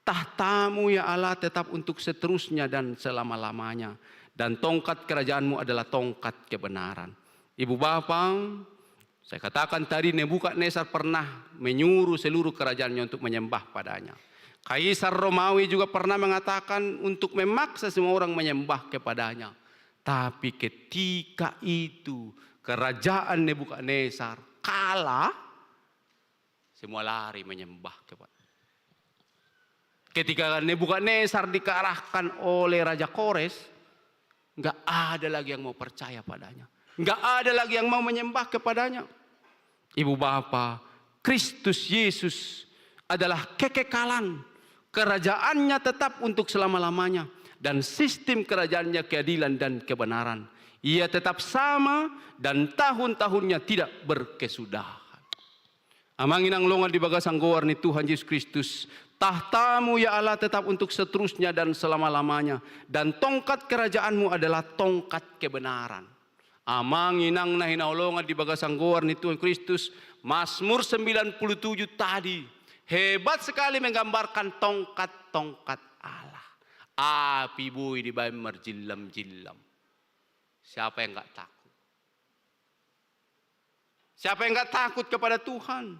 "Tahta-Mu, ya Allah, tetap untuk seterusnya dan selama-lamanya, dan tongkat kerajaan-Mu adalah tongkat kebenaran." Ibu bapa, saya katakan tadi, Nebukadnesar pernah menyuruh seluruh kerajaannya untuk menyembah padanya. Kaisar Romawi juga pernah mengatakan untuk memaksa semua orang menyembah kepadanya. Tapi ketika itu kerajaan Nebukadnesar kalah, semua lari menyembah kepada. Ketika Nebukadnesar dikalahkan oleh Raja Kores, nggak ada lagi yang mau percaya padanya. Nggak ada lagi yang mau menyembah kepadanya. Ibu bapa, Kristus Yesus adalah kekekalan, Kerajaannya tetap untuk selama-lamanya, dan sistem kerajaannya keadilan dan kebenaran. Ia tetap sama dan tahun-tahunnya tidak berkesudahan. Amang inang longan di bagasan goar ni Tuhan Yesus Kristus, tahtamu ya Allah tetap untuk seterusnya dan selama-lamanya, dan tongkat kerajaanmu adalah tongkat kebenaran. Amang inang na hinaholongan di bagasan goar ni Tuhan Kristus, Mazmur sembilan puluh tujuh tadi hebat sekali menggambarkan tongkat-tongkat Allah. Api boi dibaen marjillam-jillam. Siapa yang nggak takut? Siapa yang nggak takut kepada Tuhan?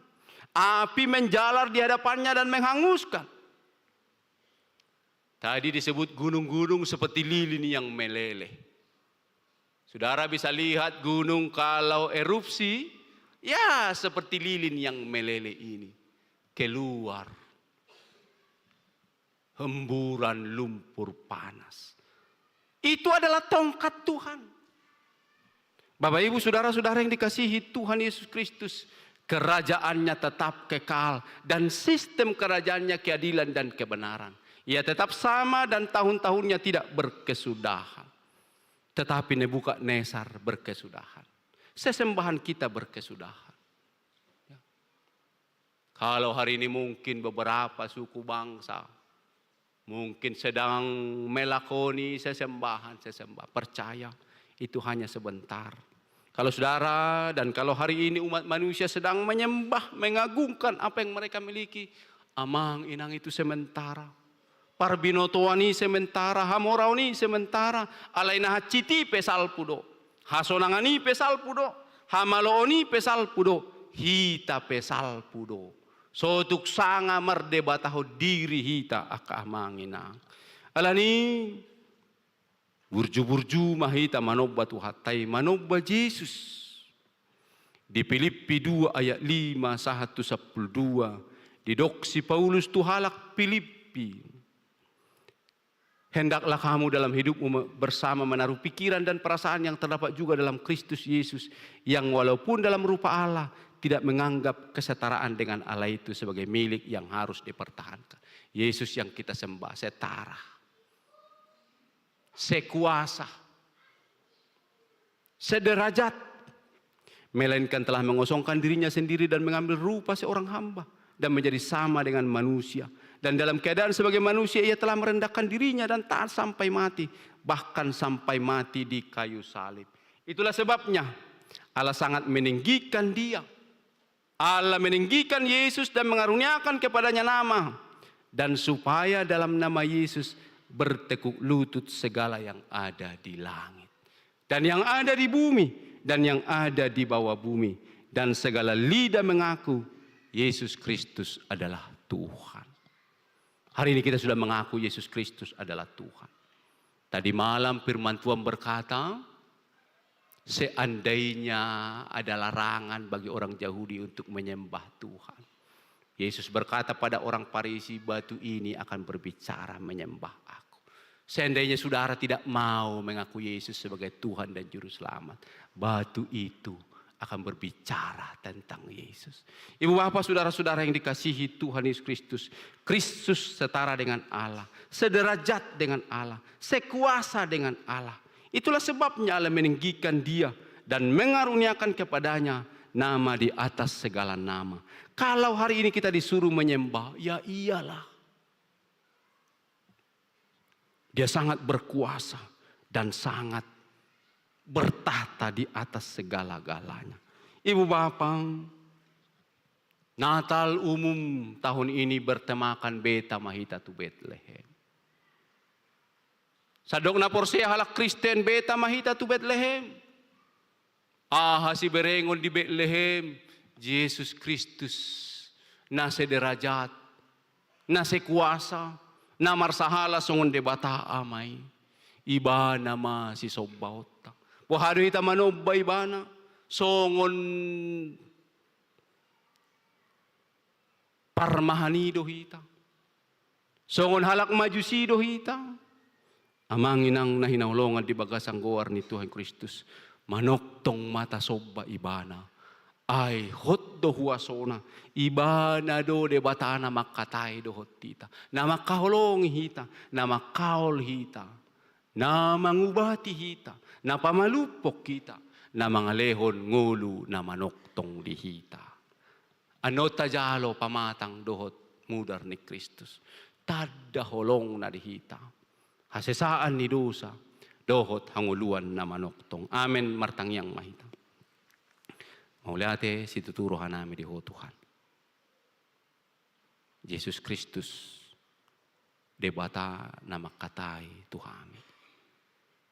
Api menjalar di hadapannya dan menghanguskan. Tadi disebut gunung-gunung seperti lilin yang meleleh. Saudara bisa lihat gunung kalau erupsi, ya seperti lilin yang meleleh ini. Keluar hemburan lumpur panas. Itu adalah tongkat Tuhan. Bapak, Ibu, saudara-saudara yang dikasihi Tuhan Yesus Kristus, kerajaannya tetap kekal dan sistem kerajaannya keadilan dan kebenaran. Ia tetap sama dan tahun-tahunnya tidak berkesudahan. Tetapi Nebukadnesar berkesudahan. Sesembahan kita berkesudahan. Ya. Kalau hari ini mungkin beberapa suku bangsa mungkin sedang melakoni sesembahan-sesembahan. Percaya, itu hanya sebentar. Kalau saudara dan kalau hari ini umat manusia sedang menyembah, mengagungkan apa yang mereka miliki, amang inang, itu sementara. Parbinotoan i sementara, hamoraon i sementara, alai na hansit i pe salpu do, hasonangan i pe salpu do, hamaloon i pe salpu do, hita pe salpu do. So tuk sanga mardebatahon diri hita angka amang inang. Alani burju-burju ma hita manomba Tuhanta i, manomba Jesus. Di Pilippi dua ayat lima sahat tu sampulu dua, didok si Paulus tu halak Pilippi. Hendaklah kamu dalam hidupmu bersama menaruh pikiran dan perasaan yang terdapat juga dalam Kristus Yesus, yang walaupun dalam rupa Allah, tidak menganggap kesetaraan dengan Allah itu sebagai milik yang harus dipertahankan. Yesus yang kita sembah, setara, sekuasa, sederajat, melainkan telah mengosongkan dirinya sendiri dan mengambil rupa seorang hamba dan menjadi sama dengan manusia. Dan dalam keadaan sebagai manusia, ia telah merendahkan dirinya dan taat sampai mati, bahkan sampai mati di kayu salib. Itulah sebabnya Allah sangat meninggikan dia. Allah meninggikan Yesus dan mengaruniakan kepadanya nama, dan supaya dalam nama Yesus bertekuk lutut segala yang ada di langit, dan yang ada di bumi, dan yang ada di bawah bumi, dan segala lidah mengaku Yesus Kristus adalah Tuhan. Hari ini kita sudah mengaku Yesus Kristus adalah Tuhan. Tadi malam firman Tuhan berkata, seandainya ada larangan bagi orang Yahudi untuk menyembah Tuhan, Yesus berkata pada orang Farisi, "Batu ini akan berbicara menyembah Aku." Seandainya saudara tidak mau mengaku Yesus sebagai Tuhan dan Juru Selamat, batu itu akan berbicara tentang Yesus. Ibu bapa, saudara-saudara yang dikasihi Tuhan Yesus Kristus, Kristus setara dengan Allah, sederajat dengan Allah, sekuasa dengan Allah. Itulah sebabnya Allah meninggikan Dia dan mengaruniakan kepadanya nama di atas segala nama. Kalau hari ini kita disuruh menyembah, ya iyalah. Dia sangat berkuasa dan sangat bertahta di atas segala-galanya. Ibu bapa, Natal umum tahun ini bertemakan Beta ma hita tu Betlehem. Sandok na porsea halak Kristen, Beta ma hita tu Betlehem. Aha siberengon di Betlehem? Jesus Kristus, na sederajat, na sekuasa, na marsahala songon Debata Ama i. Ibana ma sisombaonta. Boha do hita manomba Ibana? Songon parmahan i do hita. Songon halak Majusi do hita. Amang inang na hinaholongan di bagasan goar ni Tuhan Kristus, manongtong ma tasomba Ibana, Ai hot do huasona, Ibana do Debata na mangkatai dohot hita, na mangkaholongi hita, na mangkaol hita, na mangubati hita, na pamalumhon hita, na mangalehon ngolu na manongtong di hita. Annon tajalo pamatang dohot mudar ni Kristus, tanda holongna di hita, hasesaan ni dosa dohot hangoluan na manongtong. Amen. Martangiang ma hita. Mauliate situtu rohanami di Ho Tuhan Jesus Kristus, Debata na mangkatai tu hami.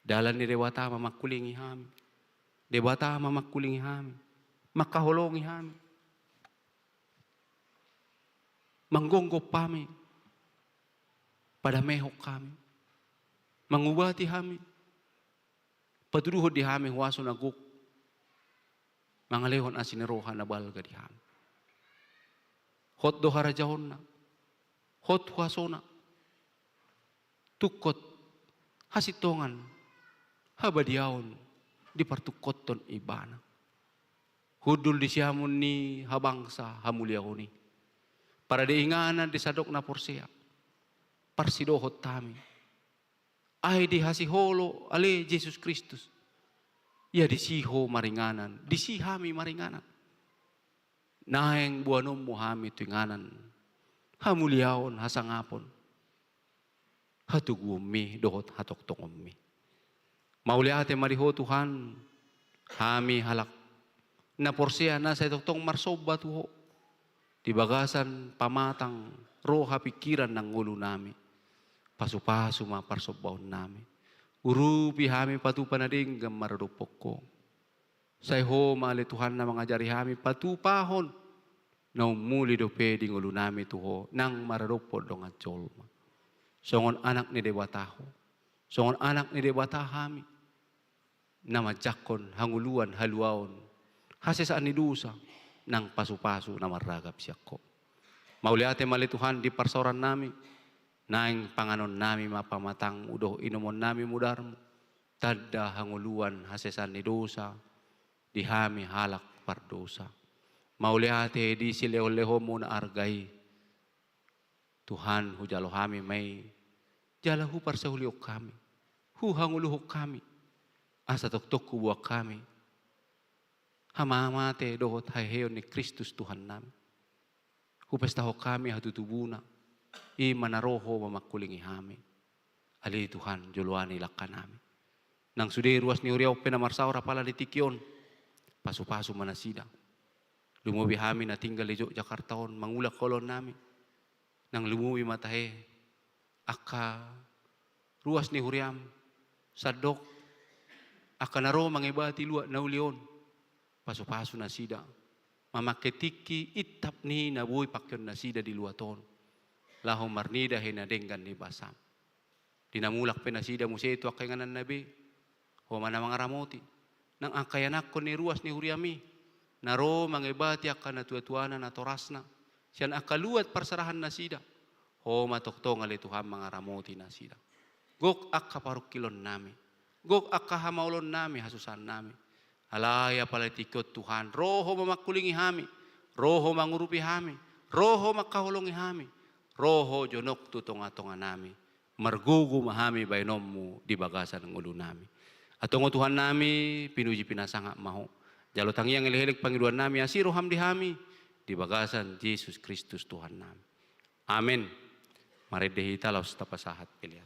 Dalan ni Debata ma mangkulingi hami. Debata ma mangkulingi hami, mangkaholongi hami, manggonggom hami, padamehon hami, mangubati hami, patuduhon di hami huaso na gok, mangalehon asi ni roha na balga di hami. Hot do harajaonna, hot huasona, tungkot hasintongan, habadiaon di partungkothon Ibana. Hundul di siamun ni habangsa hamuliaon i, parade inganan di sandok na porsea, parsidohot hami. Ai di hasihol Ho ale Jesus Kristus, ia disi Ho maringanan, disi hami maringanan. Naeng boanonmu hami tu inganan hamuliaon, hasangapon, hatoguonmi dohot hatongtongonmi. Mauliate ma di Ho Tuhan, hami halak na porsea na sai tongtong marsomba tu Ho di bagasan pamatang roha, pingkiran nang ngolunami. Pasupasu ma parsombaonnami. Urupi hami patupa na denggan maradophon Ho. Sai Ho ma ale Tuhan na mangajari hami patupahon na ummuli dope di ngolunami tu Ho nang maradophon dongan jolma. Songon anak ni Debata Ho, songon anak ni Debata hami, na manjangkon hangoluan, haluaon, hasesaan ni dosa, nang pasupasu na marragam sian Ho. Mauliate ma ale Tuhan di parsaorannami, naeng panganonnami ma pamatangmu dohot inomonnami mudarmu, tanda hangoluan, hasesaan ni dosa di hami halak pardosa. Mauliate di silehonlehonmu na arga i. Tuhan, hujalo hami ma i, jala huparsaulihon hami, huhangoluhon hami, asa tongtong huboan hami hamamate dohot haheheon ni Kristus Tuhannami. Hupestahon hami hatutubuna, i ma na ro Ho mamangkulingi hami. Ale Tuhan, joloani langkanami. Nang sude ruas ni huria on pe na marsaor apala di tingki on, pasupasu ma nasida. Lumobi hami na tinggal di Jogjakarta on mangulak holonnami. Nang lumobi ma tahe angka ruas ni huriam, sandok angka na ro mangebati luat na uli on. Pasupasu nasida mamangke tingki intap ni na boi pangkeon nasida di luat on, laho marnida hela na denggan ni basam. Di na mulak pe nasida muse tu angka ingananna be, Ho ma na mangaramoti. Nang angka ianakhon ni ruas ni huriami na ro mangebati angka natuatuana natorasna sian angka luat parserahan nasida, Ho ma tongtong ale Tuhan mangaramoti nasida. Gok angka parungkilonnami, gok angka hamaolonnami, hasusaannami. Alai apala di tingki on Tuhan, ro Ho mamangkulingi hami, ro Ho mangurupi hami, ro Ho mangkaholongi hami, ro Ho jonok tu tongatonganami. Margogo ma hami baenonmu di bagasan ngolunami. Antong Ho Tuhannami, pinuji pinasangap ma Ho. Jalo tangiang elek-elek pangidoannami, asi roham di hami di bagasan Jesus Kristus Tuhannami. Amen. Marende hita laos tapasahat pelean.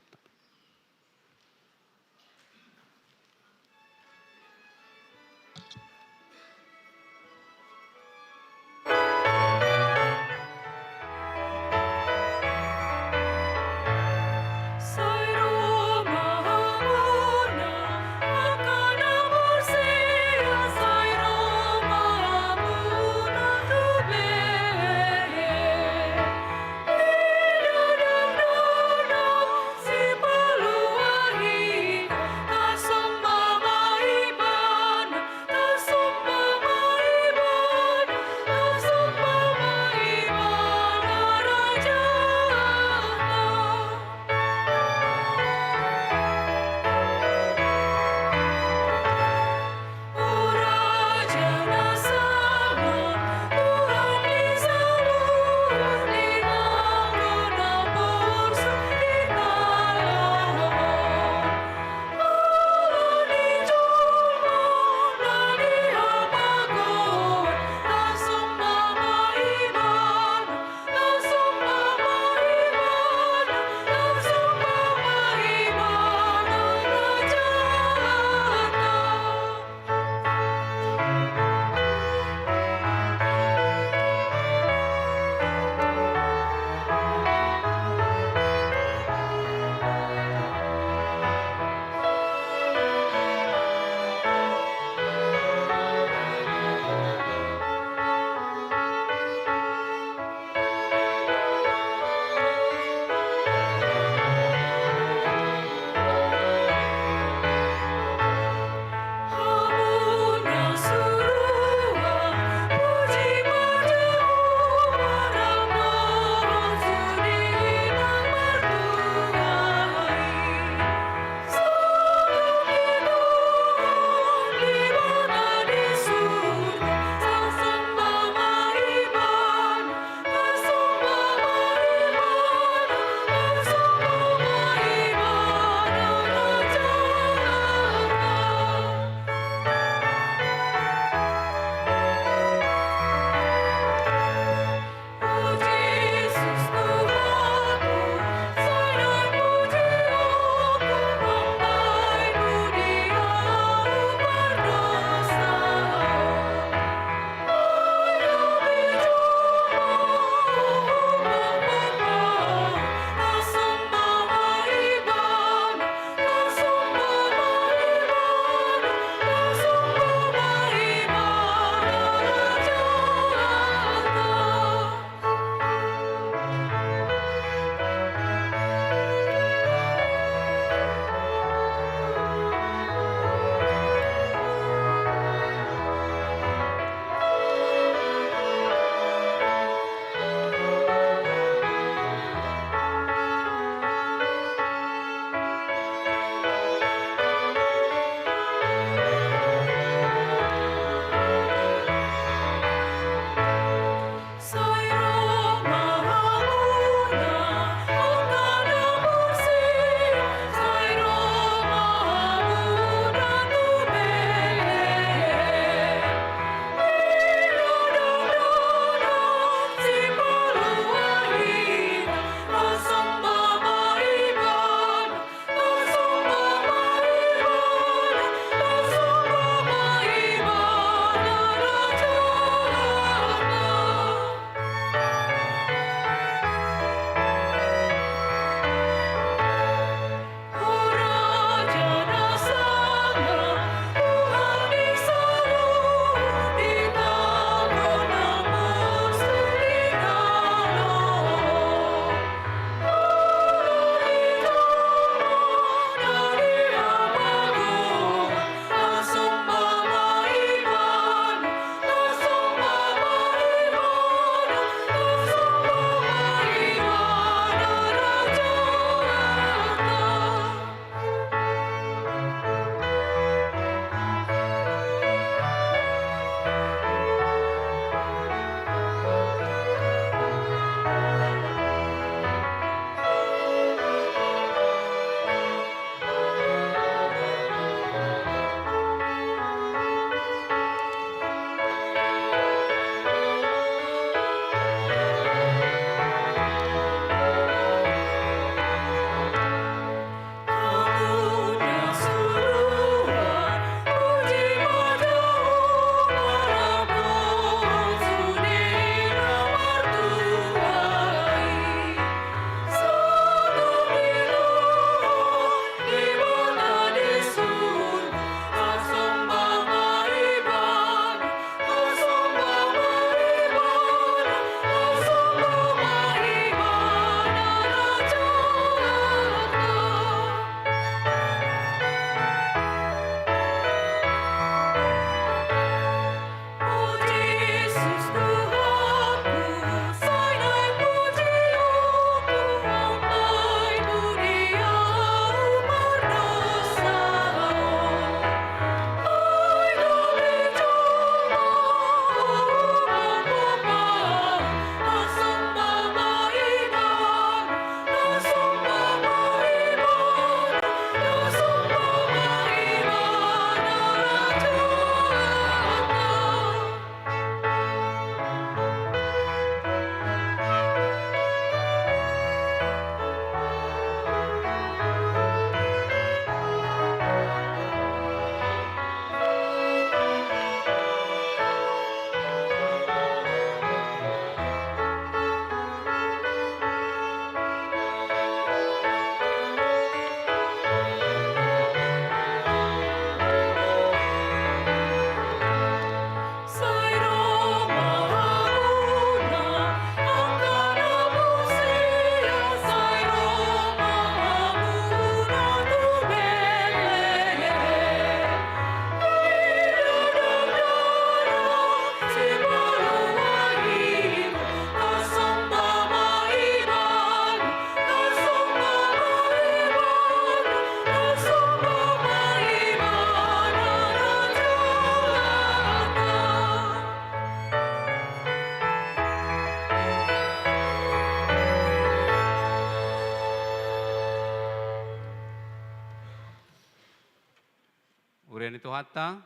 Huria ni Tuhanta,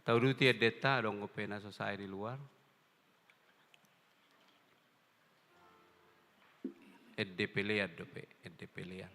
tauduti endenta, adong dope na so sae di luar. Ende pelean dope, ende pelean.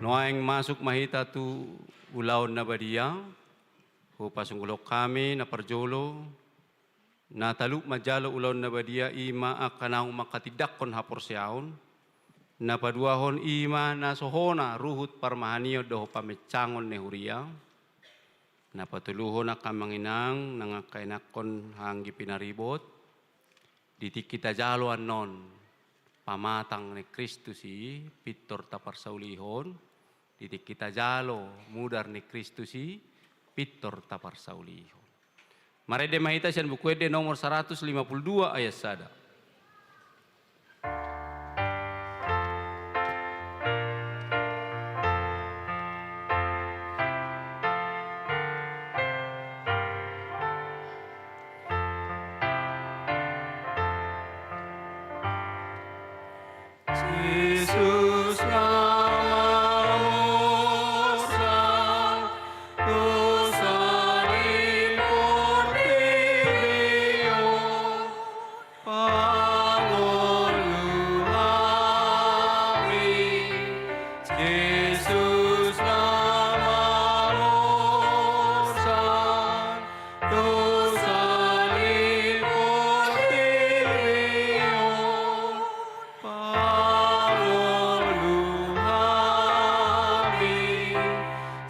Nuaeng masuk ma hita tu ulaon na badia, hupasunggulhon hami na parjolo, na talup manjalo ulaon na badia i ma angka naung manghatindanghon haporseaon, na paduahon i ma na so hona ruhut parmahanion dohot paminsangon ni huria, na patoluhon angka amang inang nang angka ianakhon haha anggi pinaribot, di tingki tajalo annon pamatang ni Kristus i pintor taparsaulihon, di tingki tajalo mudar ni Kristus i pintor taparsaulihon. Marende ma hita sian Buku Ende nomor saratus lima pulu dua ayat sada. Jesus na mamorsan dosa ni portibi on, pangolu hami. Jesus na mamorsan dosa ni portibi on, pangolu hami.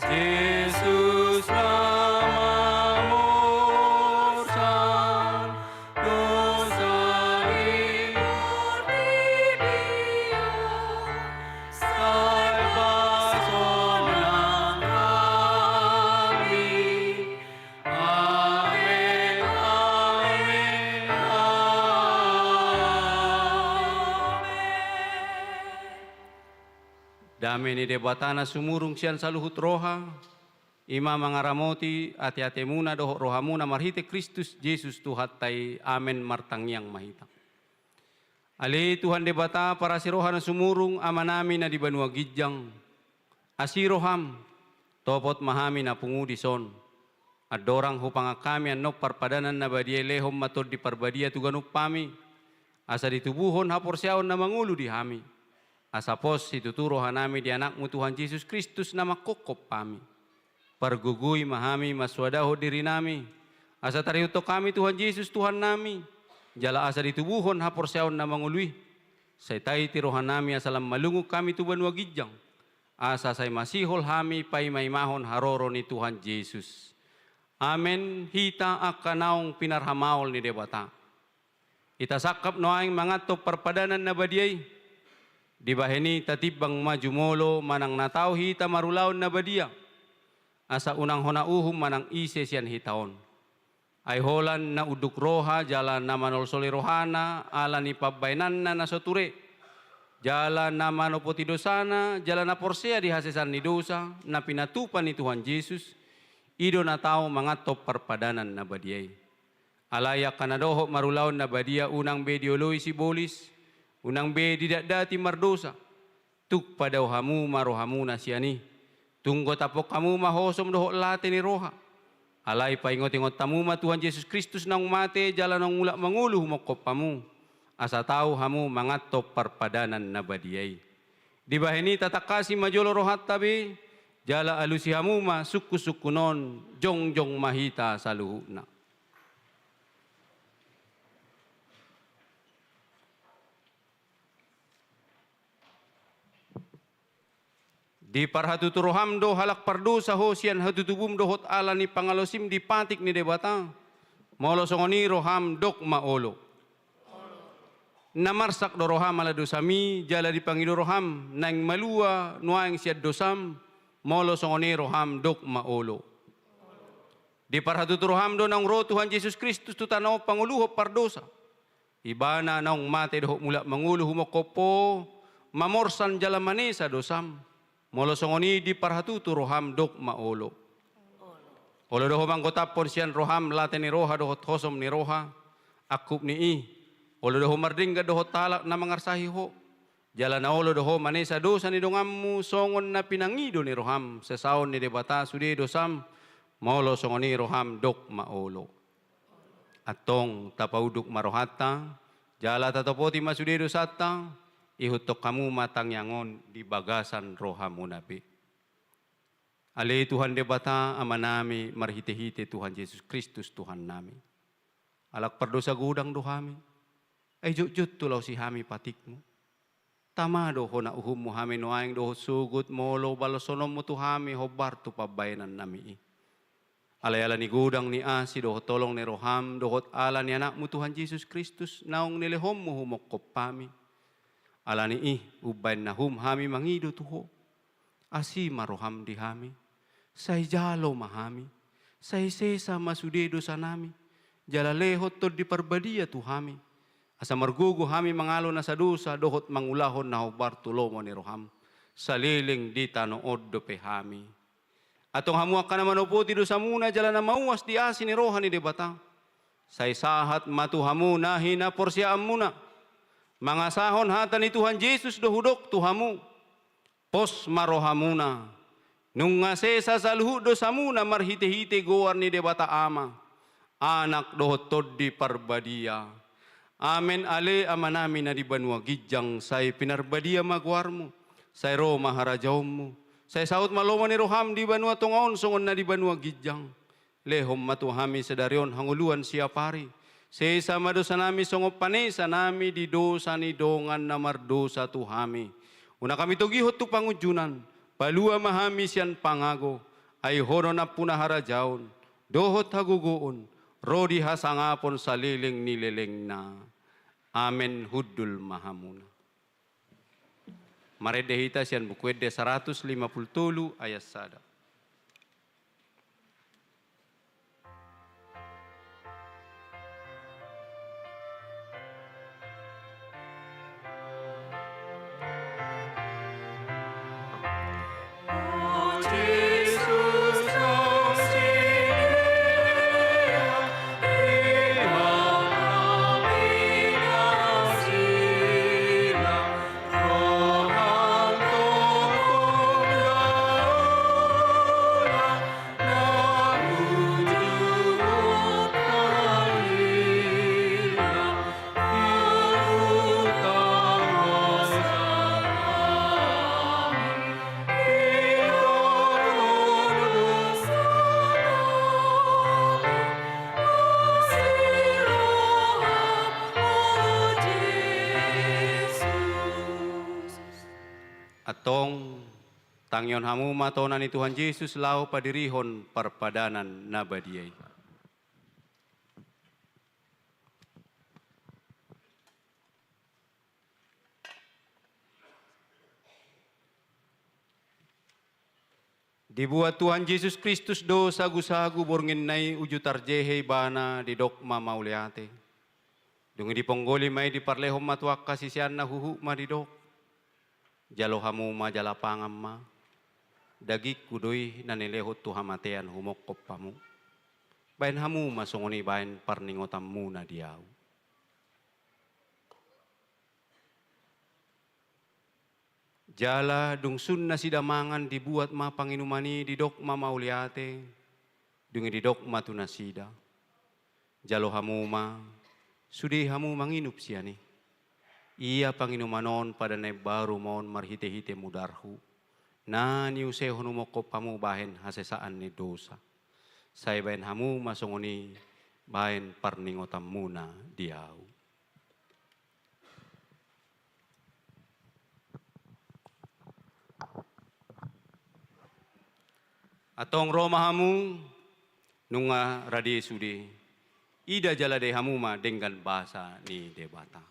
Jesus na mamorsan dosa ni portibi on, sai pasonang hami. Amen, amen, amen. Dame ni Debata na sumurung sian saluhut roha, i ma mangaramoti ateatemuna dohot rohamuna marhite Kristus Jesus Tuhanta i. Amen. Martangiang ma hita. Ale Tuhan Debata parasi roha na sumurung, Amanami na di banua ginjang, asi roham, topot ma hami na pungu dison. Andorang hupangan hami annon parpadanan na badia i, lehon ma Tondi Parbadia tu ganup hami, asa ditubuhon haporseaon na mangolu di hami, asa pos situtu rohanami di Anakmu Tuhan Jesus Kristus na manghophop hami. Pargogoi ma hami mansoadahon dirinami, asa tarihuthon hami Tuhan Jesus Tuhannami, jala asa ditubuhon haporseaon na mangolu i. Sai taiti rohanami asa lam malungun hami tu banua ginjang, asa sai masihol hami paimaimahon haroro ni Tuhan Jesus. Amen, hita angka naung pinarhamaol ni Debata. Hita sangkap nuaeng manganhon parpadanan na badia i. Dibahen i tatimbang ma jumolo manang na tau hita marulaon na badia. Asa unang hona uhum manang ise sian hita on. Ai holan na unduk roha jala na manolsoli rohana ala ni pambahenanna na so ture. Jala na manopoti dosana jala na porsea di hasesaan ni dosa na pinatupa ni Tuhan Jesus. I do na tau manganhon parpadanan na badia i. Alai angka na dohot marulaon na badia unang be dioloi sibolis, unang be didatdati mardosa. Tung padao hamu ma rohamuna sian i. Tung gotaphon hamu ma hosom dohot late ni roha. Alai paingotingot hamu ma Tuhan Jesus Kristus naung mate jala naung mulak mangolu humongkop hamu. Asa tau hamu manganhon parpadanan na badia i. Dibahen i tatangkasi ma jolo rohanta be, jala alusi hamu ma sungkunsungkun on, jongjong ma hita saluhutna. Diparhatutu roham do halak pardosa ho sian hatutubum dohot ala ni pangalaosim di patik ni Debata? Molo songon i roham dok ma olo. Na marsak do roham ala dosami jala dipangido roham naeng malua nuaeng sian dosam? Molo songon i roham dok ma olo. Diparhatutu roham do naung ro Tuhan Jesus Kristus tu tano on pangoluhon pardosa. Ibana naung mate dohot mulak mangolu humongkop ho, mamorsan jala manesa dosam? Molo songon i diparhatutu roham dok ma olo. Olo do ho manggotaphon sian roham late ni roha dohot hosom ni roha. Angkup ni i, olo do ho mardenggan dohot halak na mangarsahi ho. Jala na olo do ho manesa dosa ni donganmu songon na pinangido ni roham sesaon ni Debata sude dosam? Molo songon i roham dok ma olo. Antong tapaunduk ma rohanta, jala tatopoti ma sude dosanta. Ihuthon hamu ma tangiang on di bagasan rohamuna be. Ale Tuhan Debata Amanami marhitehite Tuhan Jesus Kristus Tuhannami. Halak pardosa godang do hami. Ai jotjot tu laosi hami patikmu. Tama do hona uhummu hami nuaeng dohot sogot molo balosononmu tu hami hombar tu pambahenannami i. Alai ala ni godang ni asi dohot holong ni roham dohot ala ni Anakmu Tuhan Jesus Kristus naung nilehonmu humongkop hami. Ala ni i umbahen na hum hami mangido tu ho. Asi ma roham di hami. Sai jalo ma hami. Sai sesa ma sude dosanami. Jala lehon Tondi Parbadia tu hami. Asa margogo hami mangalo nasa dosa dohot mangulahon na hombar tu lomo ni roham. Saleleng di tano on dope hami. Antong hamu angka na manopoti dosamuna jala na mauas di asi ni roha ni Debata. Sai sahat ma tu hamu na hinaporseaonmuna. Mangasahon hata ni Tuhan Jesus do hudok tu hamu. Pos ma rohamuna. Nunga sesa saluhut dosamuna marhitehite goar ni Debata Ama, Anak dohot Tondi Parbadia. Amen. Ale Amanami na di banua ginjang, sai pinarbadia ma goarmu. Sai ro ma harajaonmu. Sai saut ma lomo ni roham di banua tonga on songon na di banua ginjang. Lehon ma tu hami sadari on hangoluan siapari. Sesa ma dosanami songon panesanami di dosa ni dongan na mardosa tu hami. Unang hami togihon tu pangunjunan, palua ma hami sian pangago. Ai ho do nampuna harajaon dohot hagogoon ro di hasangapon saleleng ni lelengna. Amen. Hundul ma hamuna. Marende hita sian Buku Ende saratus lima pulu tolu ayat sada. Antong Tangihon hamu ma tona ni Tuhan Jesus laho padirihon parpadanan na badia i. Dibuat Tuhan Jesus Kristus do sagusagu bornginna i, uju tarjehe ibana, didok ma mauliate. Dung i diponggoli ma i, diparlehon ma tu angka siseanna, huhut ma didok: Jalo hamu ma jala pangan ma, dagingku do i na nilehon tu hamatean humongkop hamu. Bahen hamu ma songon i bahen parningotanmuna di ahu. Jala dung sun nasida mangan, dibuat ma panginuman i, didok ma mauliate, dung i didok ma tu nasida: Jalo hamu ma, sude hamu manginum sian i. Ia panginuman on pada na imbaru ma on marhitehite mudarhu, na niusehon humongkop hamu bahen hasesaan ni dosa. Sai bahen hamu ma songon i bahen parningotanmuna di ahu. Antong ro ma hamu, nunga rade sude. Ida jala dai hamu ma denggan basa ni Debata.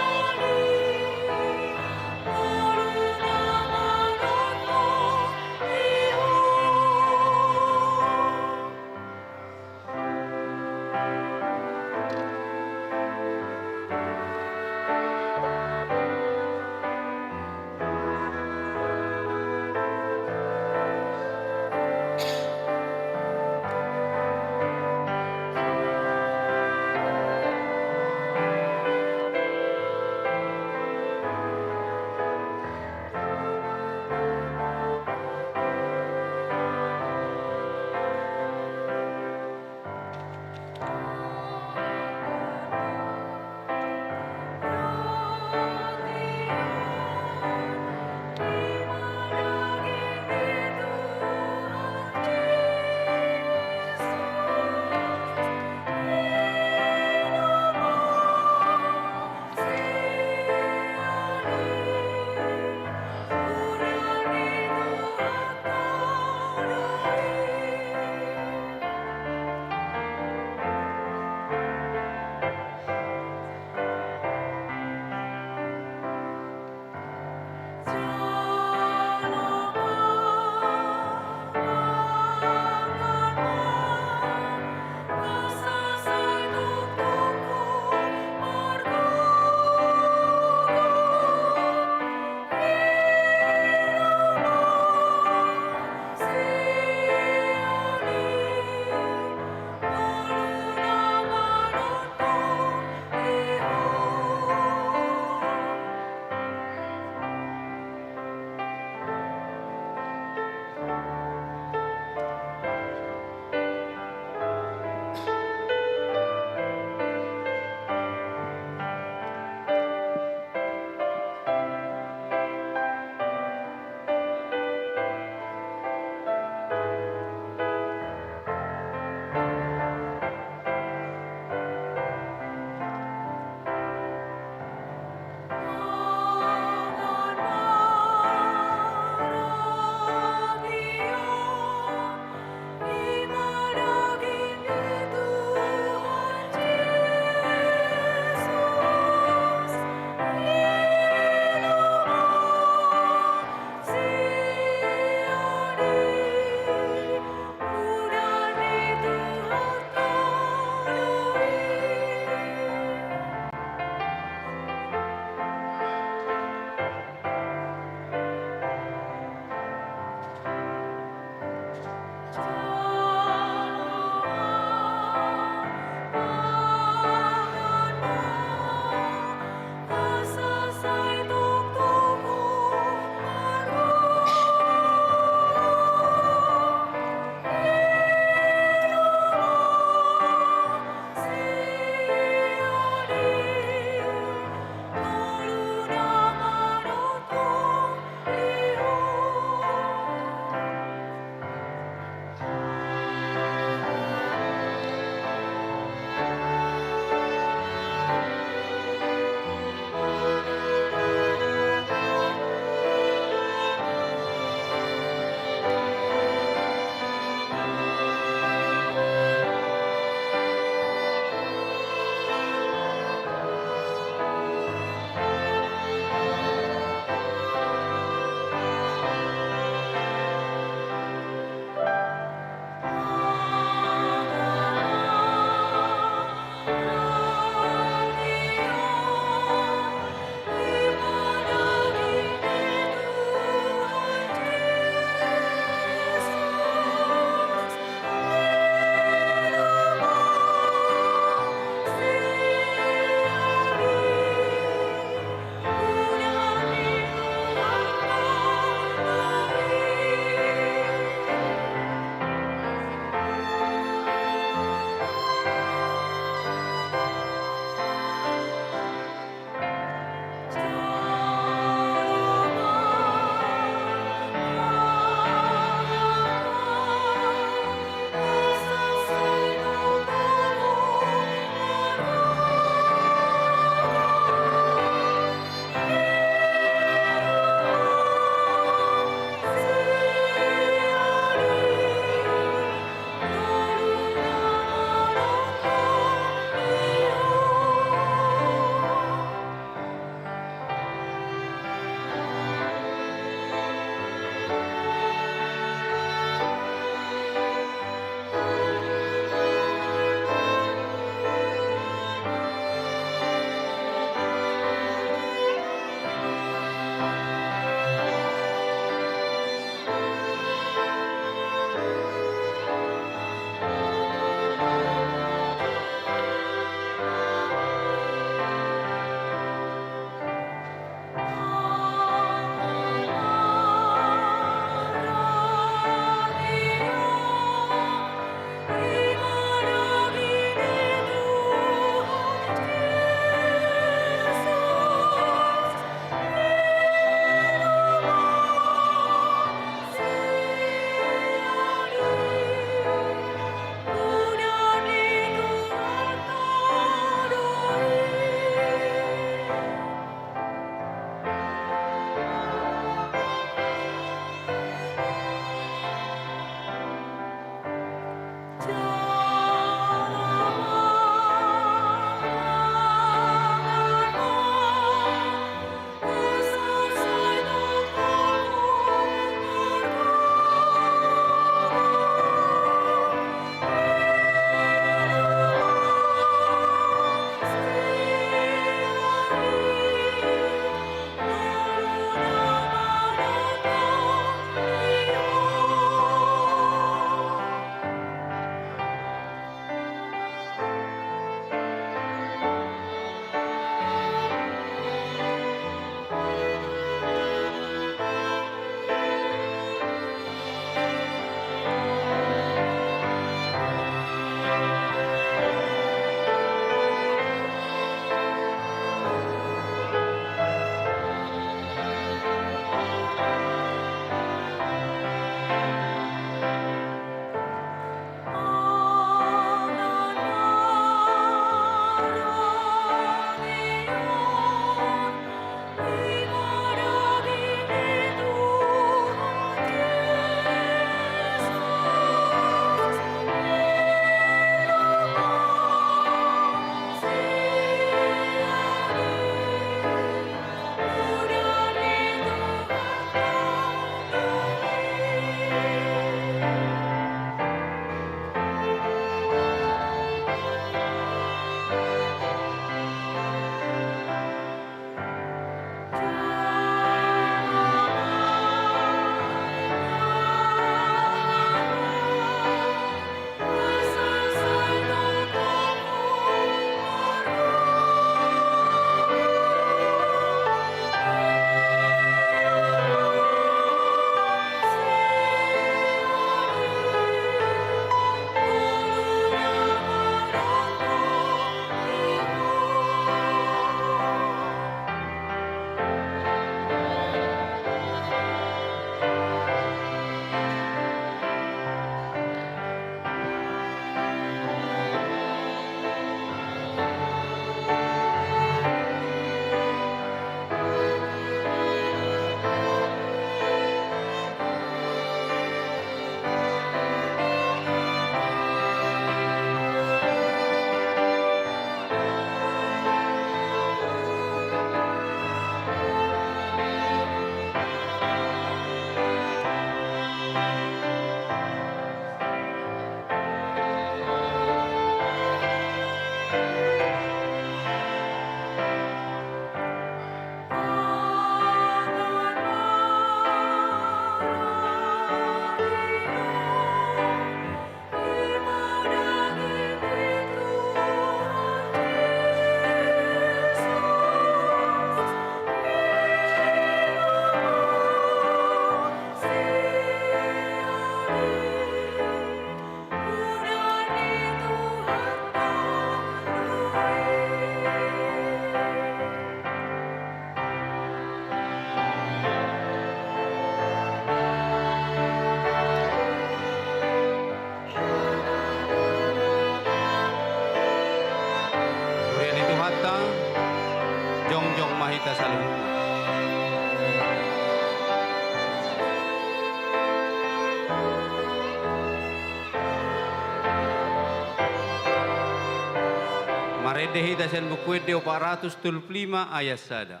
Ende hita sian Buku Ende opat ratus tolu pulu lima ayat sada.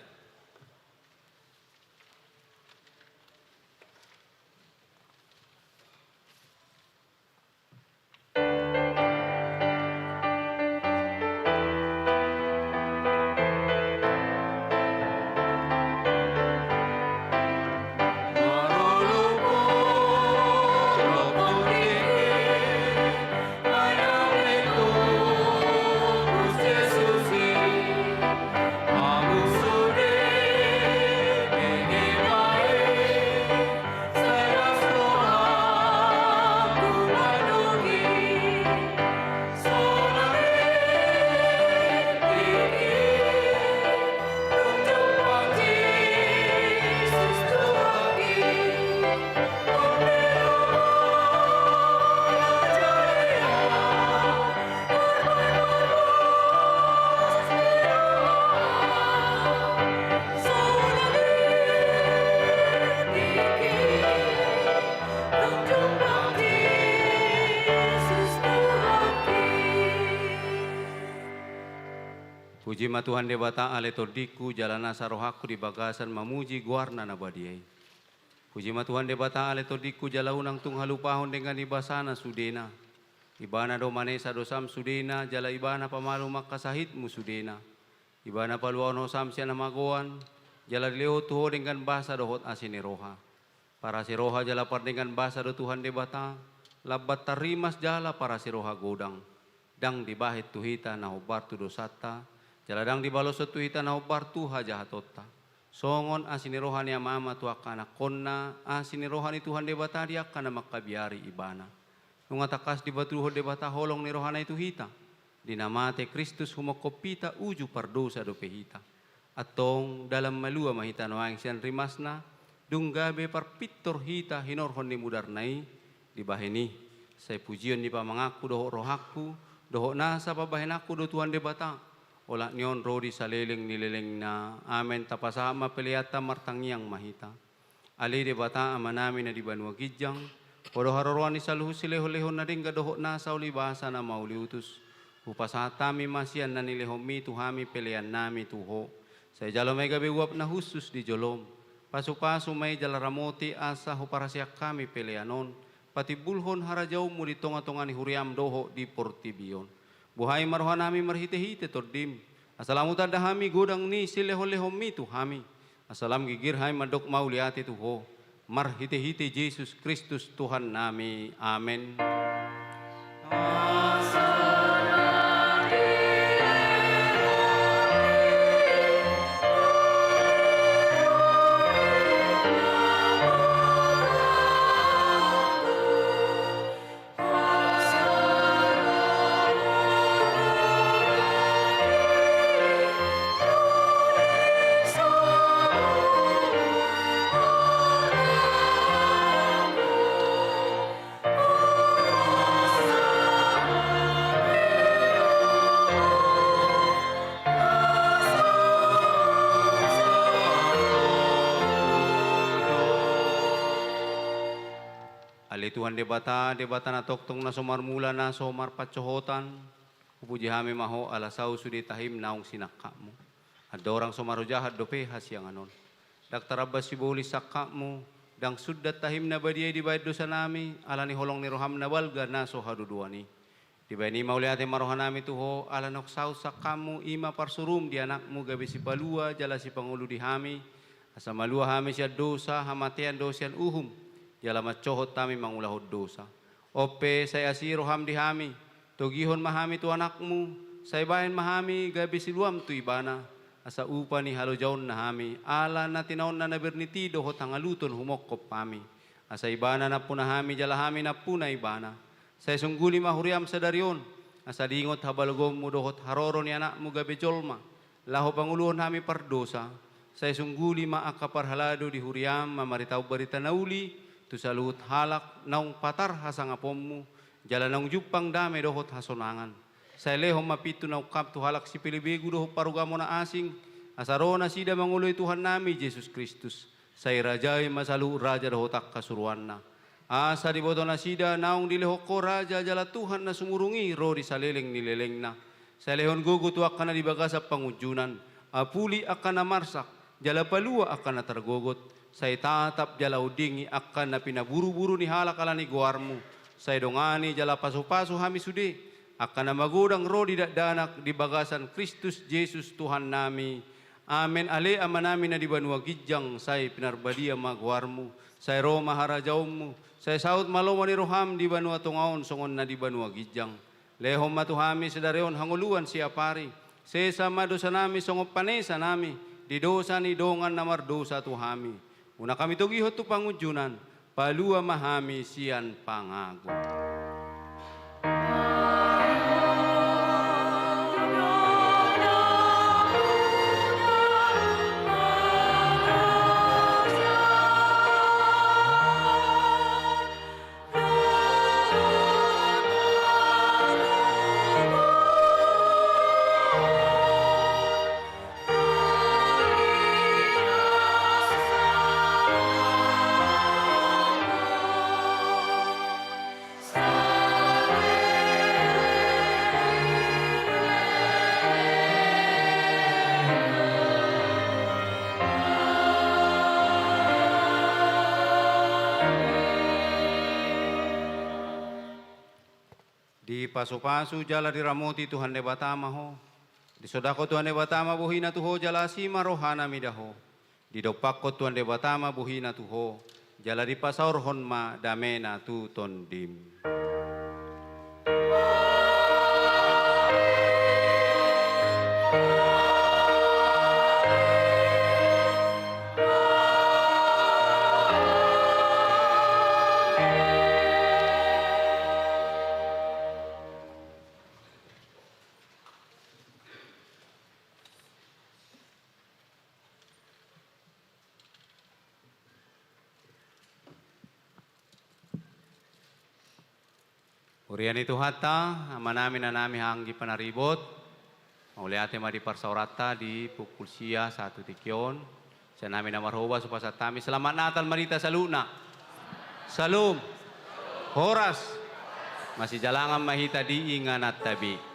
Puji ma Tuhan Debata ale tondingku, jala nasa rohangku di bagasan mamuji goarna na badia i. Puji ma Tuhan Debata ale tondingku, jala unang tung halupahon denggan ni basana sudena. Ibana do manesa dosam sudena, jala Ibana pamalum angka sahitmu sudena. Ibana paluahon ho sam sian hamagoan, jala dilehon tu ho denggan basa dohot asi ni roha. Parasi roha jala pardenggan basa do Tuhan Debata, lambat tarrimas jala parasi roha godang. Ndang dibahen tu hita na hombar tu dosanta, jala ndang dibaloshon tu hita na hombar tu hajahatonta. Songon asi ni roha ni ama-ama tu angka anakkonna, asi ni roha ni Tuhan Debata di angka na mangkabiari Ibana. Nunga tangkas dipatuduhon Debata holong ni rohana i tu hita, di na mate Kristus humophop hita uju pardosa dope hita. Antong dalan malua ma hita nuaeng sian rimasna, dung gabe parpintor hita hinorhon ni mudarna i. Dibahen i, sai pujion ni pamanganku dohot rohangku, dohot nasa pambahenanku do Tuhan Debata, olat ni on ro di saleleng ni lelengna. Amen. Tapasahat ma peleanta martangiang ma hita. Ale Debata Amanami na di banua ginjang, Ho do haroroan ni saluhut silehon-lehon na denggan dohot nasa uli basa na mauliutus. Hupasahat hami ma sian na nilehonmi tu hami peleannami tu Ho. Sai jalo ma i gabe uap na hushus di jolom. Pasu-pasu ma i jala ramoti asa huparhaseang hami pelean on, patimbulhon harajaonmu di tonga-tonga ni huriam dohot di portibi on. Buhai ma rohanami marhite-hite Tondim, asa lam hutanda hami godang ni silehon-lehonmi tu hami, asa lam ginggir hami mandok mauliate tu Ho, marhite-hite Jesus Kristus Tuhannami. Amen. Ale Tuhan Debata, Debata na tongtong na so marmula na so marpansohotan, hupuji hami ma Ho ala saut sude tahim naung sinangkapmu. Andorang so marojahan dope hasiangan on, ndang tarambas sibolis sangkapmu, ndang sundat tahim na badia i dibahen dosanami, ala ni holong ni roham na balga na so haduduan i. Dibahen i mauliate ma rohanami tu Ho, ala naung saut sangkapmu, i ma parsurum di Anakmu gabe sipalua jala sipangolu di hami, asa malua hami sian dosa, hamatean dohot sian uhum, jala mansohot hami mangulahon dosa. On pe sai asi roham di hami, togihon ma hami tu Anakmu, sai bahen ma hami gabe siluam tu Ibana, asa upa ni halojaonna hami, ala na tinaonna na bernit i dohot hangaluton humongkop hami. Asa Ibana nampuna hami jala hami nampuna Ibana. Sai sungguli ma huriam sadari on, asa diingot habalogonmu dohot haroro ni Anakmu gabe jolma, laho pangoluhon hami pardosa. Sai sungguli ma angka parhalado di huriam mamaritaon barita na uli tu saluhut halak naung patar hasangaponmu, jala naung jumpang dame dohot hasonangan. Sai lehon ma pintu na ungkap tu halak sipelebegu dohot parugamo na asing, asa ro nasida mangoloi Tuhannami Jesus Kristus. Sai rajai ma saluhut raja dohot angka suruanna. Asa diboto nasida naung dilehon Ho raja jala Tuhan na sumurung i ro di saleleng ni lelengna. Sai lehon gogo tu angka na di bagasan pangunjunan, apuli angka na marsak, jala palua angka na targogot, sai tatap jala ondingi angka na pinaburu-buru ni halak ala ni goarmu, sai dongani jala pasu-pasu hami sude, angka na magodang ro di dakdanak di bagasan Kristus Jesus Tuhannami. Amen. Ale Amanami na di banua ginjang, sai pinarbadia ma goarmu, sai ro ma harajaonmu, sai saut ma lomo ni roham di banua tonga on songon na di banua ginjang. Lehon ma tu hami sadari on hangoluan siapari. Sesa ma dosanami songon panesanami di dosa ni dongan na mardosa tu hami. Unang hami togihon tu pangunjunan, palua ma hami sian pangago. Dipasu-pasu jala diramoti Tuhan Debata ma ho. Disodahon Tuhan Debata ma bohina tu ho jala asi ma rohana mida ho. Didompakhon Tuhan Debata ma bohina tu ho, jala dipasaorhon ma damena tu tondim. Huria ni Tuhanta, amanami, inanami, anggi panaribot, mauliate ma di parsaoranta di pukul sia sahat tu tingki on, sian hami na marhoba, hupasahat hami selamat Natal ma di hita saluhutna. Salom. Horas. Masijalangan ma hita di ingananta be.